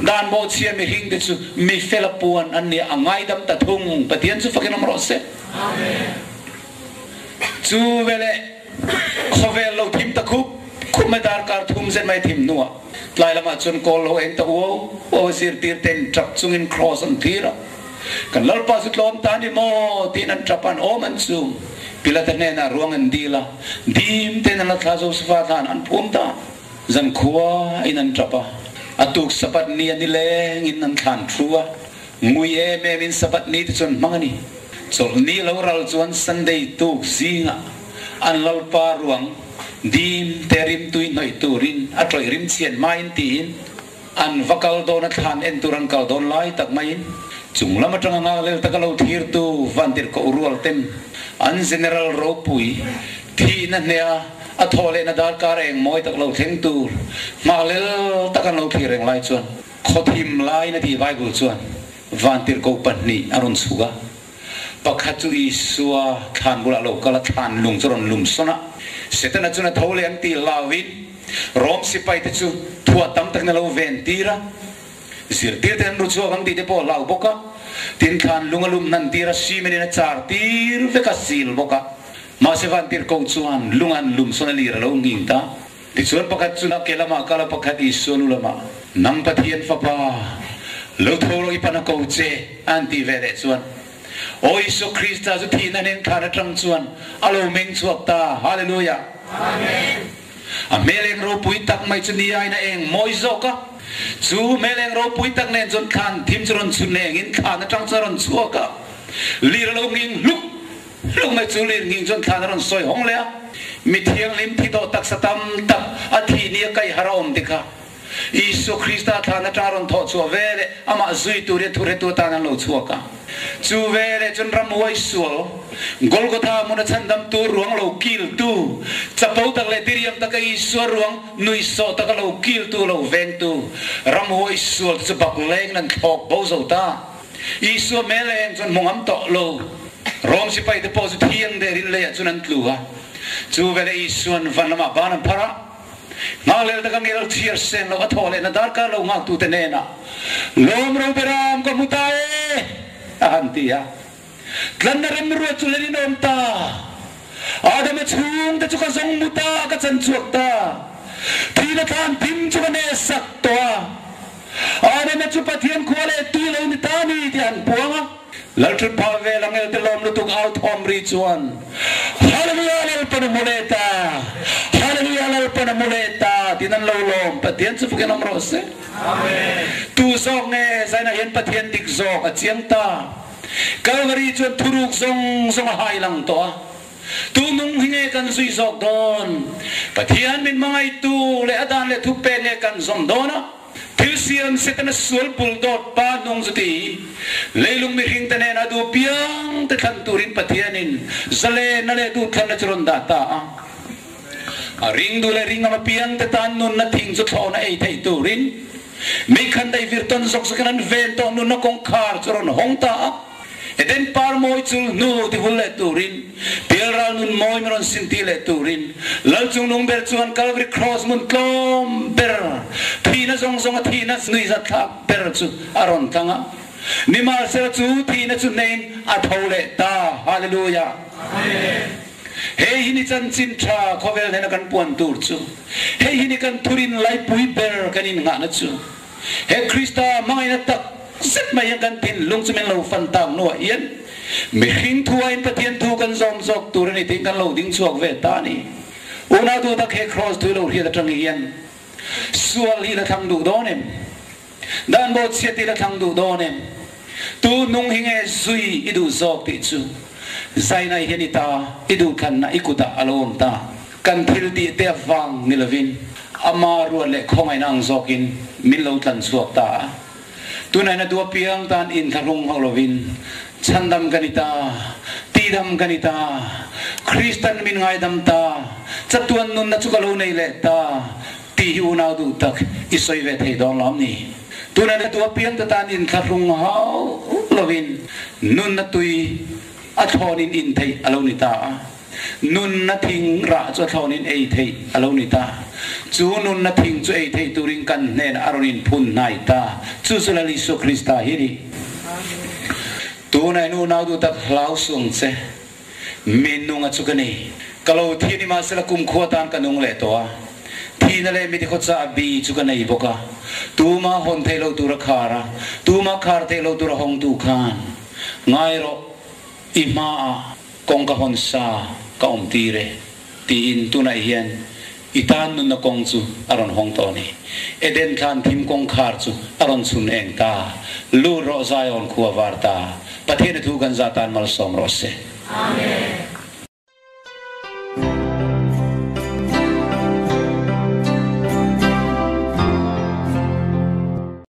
Speaker 1: dan bawhchhia mihringte chu mi fela puan an nia a ngaidam ta thung. Pathian chu fakin awm rawh se. Chu veleh khawvel lo thim ta khup khup mai darkar thum zet mai thim hnuah tlai lamah chuan kawl lo eng ta uau uau a zirtir ten tap chungin cross an thlir a, Kan Lalpa chu tlawm ta ni maw? tiin an tap an awm an chum. Pilata hnenah ruang an dil a, dim tein an la thla Josefa thlan an phum ta. Zankhua in an tap a, a tuk Sabbath ni a nileng in an thlan thu a, ngui em em in Sabbath ni te chu an hmang a ni. Chawlhni lo ral chuan Sunday tuk zingah an Lalpa ruang dim te rimtui hnawih turin a tawih rim chhian hmain tiin An va kal dawn a thlan en tur an kal dawn lai tak maiin chung lam atanga ngaklel taka lo thirtu Vantirhkoh rual ten an General ropui thihna hneha a thawh lehna darkar eng mawi tak lo thleng tur ngaklel tak an lo thlir reng lai chuan khawthim laiin a ti Bible chuan Vantirhkoh pahnih a rawn chhuk a, pakhat chu Isua thlan bulah lo kal a thlan lung chu a rawn lum sawn a, Setana chuan a tho leh ang tih hlauin Rom sipai te chu thuah tam takin a lo ven tir a, zirtir te an ru chhuak ang tih te pawh a hlau bawk a, tin thlan lung a lum hnan tir a, cement in a char tir vek a, sil bawk a. Mahse Vantirhkoh chuan lung an lum sawn a lir a lo nghing ta. Tichuan pakhat chu ke lamah kal a, pakhat Isua lu lamah, Nang Pathian Fapa, lo tho rawh i pan a ko che, an tih ve leh chuan, Aw Isua Krista chu thihna nen thlan atang chuan a lo meng chhuak ta. Hallelujah! Amen! A hmel eng ropui tak mai chu ni aiin a eng mawi zawk a, chu hmel eng ropui tak nen chuan thlan thim chu rawn chhun engin thlan atang chuan a rawn chhuak a, lir a lo nghing hluk hluk mai. Chu lir nghing chuan thlan a rawn sawi hawng leh a, mi thianghlim thi tawh taksa tam tak a thih ni a kaih har a awm te kha Isua Krista thlan atang a rawn thawh chhuah ve leh amah zui turin thuhretu atan an lo chhuak a. Chu ve leh chuan ramhuai sual, Golgotha hmuna chhandamtu ruang lo kiltu, chapo tak leh diriam taka Isua ruang nuihsawh taka lo kiltu lo vengtu ramhuai sual te chu bak lengin an thlawk bo zo ta. Isua hmel eng chuan hmu ngam tawh lo. Rom sipai te pawh chu thiang derin leiah chuan an tlu a. Chu ve leh Isua'n van lamah ban an phar a. Nghahlel taka ngel chhiar sen loh a thawh lehna darkar lo nghaktute hnenah, Lawm ro beram ka hmu ta e, a han ti a. Tlanna remruat chu len in awm ta. Adama chhungte chu ka zawng mu ta, ka chan chhuak ta. Thihna thlan thim chu ka neh sak tawh a. Adama chu Pathian khua leh tui lo ni ta ni tih a han puang a. Lalthut phah vel a ngelte lawm lutuk au thawm ri chuan, Hallelujah Lalpan a hmu leh ta! Hallelujah Lalpan a hmu leh ta! tiin an lo lawm. Pathian chu fakin awm rawh se. Tu zawk nge zainah hian Pathian dik zawk a chiang ta? Calvary chuan thuruk zawng zawng a hai lang tawh a. Tu nung hi nge kan zui zawk dawn? Pathian min hmangaihtu leh a dan leh thupek nge kan zawm dawn a? Thil siam Setana sual bul dawt pa hnung chu ti, leilung mihringte hnenah duh piang te thlan turin Pathianin zalenna leh duhthlanna chu rawn dah ta a. A ring duh leh ring am apiang te tan nunna thing chu thlawhna ei theih turin meikhan daih vir tawn zawk zawkin an ven tawh nunna kawngkhar chu rawn hawng ta a. Eden par mawi chul hnu ti vul leh turin, pialral nun mawi min rawn sin ti leh turin, Lal chungnung ber chuan Calvary Cross hmun tlawm ber, thihna zawng zawnga thihna nuihzatthlak ber chu a rawn tlang a. Nimahsela chu thihna chu hneiin a tho leh ta. Hallelujah! Hei hi ni chanchin tha khawvel hnena kan puan tur chu. Hei hi ni kan thurin laipui ber kan innghahna chu. He Krista hmangaihna tak zet mai hian kan thinlung chu min lo fan tak hnuah hian mihring thu aiin Pathian thu kan zawm zawk tur a ni tiin kan lo ding chhuak ve ta a ni. Unau duh tak he Kraws thu lo hriat atang hian sual hi la thlang duh dawn em? Dan bawhchhiat hi la thlang duh dawn em? Tu nung hi nge zui i duh zawk tih chu zainai hian i ta i duhthlanna i kutah a lo awm ta. Kan thil tih te avang ni lovin ama ruat leh khawngaihna ang zawkin min lo tlan chhuak ta a. Tunah hian a duh apiang tan inthlahrung hauh lovin Chhandam ka ni ta, tihdam ka ni ta, Kristan min ngaidam ta, chatuan nunna chu ka lo nei leh ta tih hi unau duh tak i sawi ve thei dawn lawm ni? Tuna na tu apiang te tan inthlahrung hauh lovin nunna tui a thlawnin in theih a lo ni ta a. Nunna thing rah chu a thlawnin ei theih a lo ni ta. Chu nunna thing chu ei theih turin kan hnenah a rawn inphun hnai ta. Chu chu Lal Isua Krista hi a ni. Tunah in unau duh tak hlau sung che. Mi nunga chu ka ni. Ka lo thi ni mahsela kumkhua tan ka nung leh tawh a. Thihna leh mitikhaw chah bi chu ka nei bawk a. Tuma hawn theih loh tura khar a, tuma khar theih loh tura hawngtu khan ngai rawh i hmaah Kawng ka hawn sa ka awm tir e, tiin tunah hian i tan nunna kawng chu a rawn hawng tawh a ni. Eden thlan thim kawngkhar chu a rawn chhun eng ta. Lut rawh Zion khua var ta. Pathian i thu kan za tan malsawm rawh se.
Speaker 2: Amen.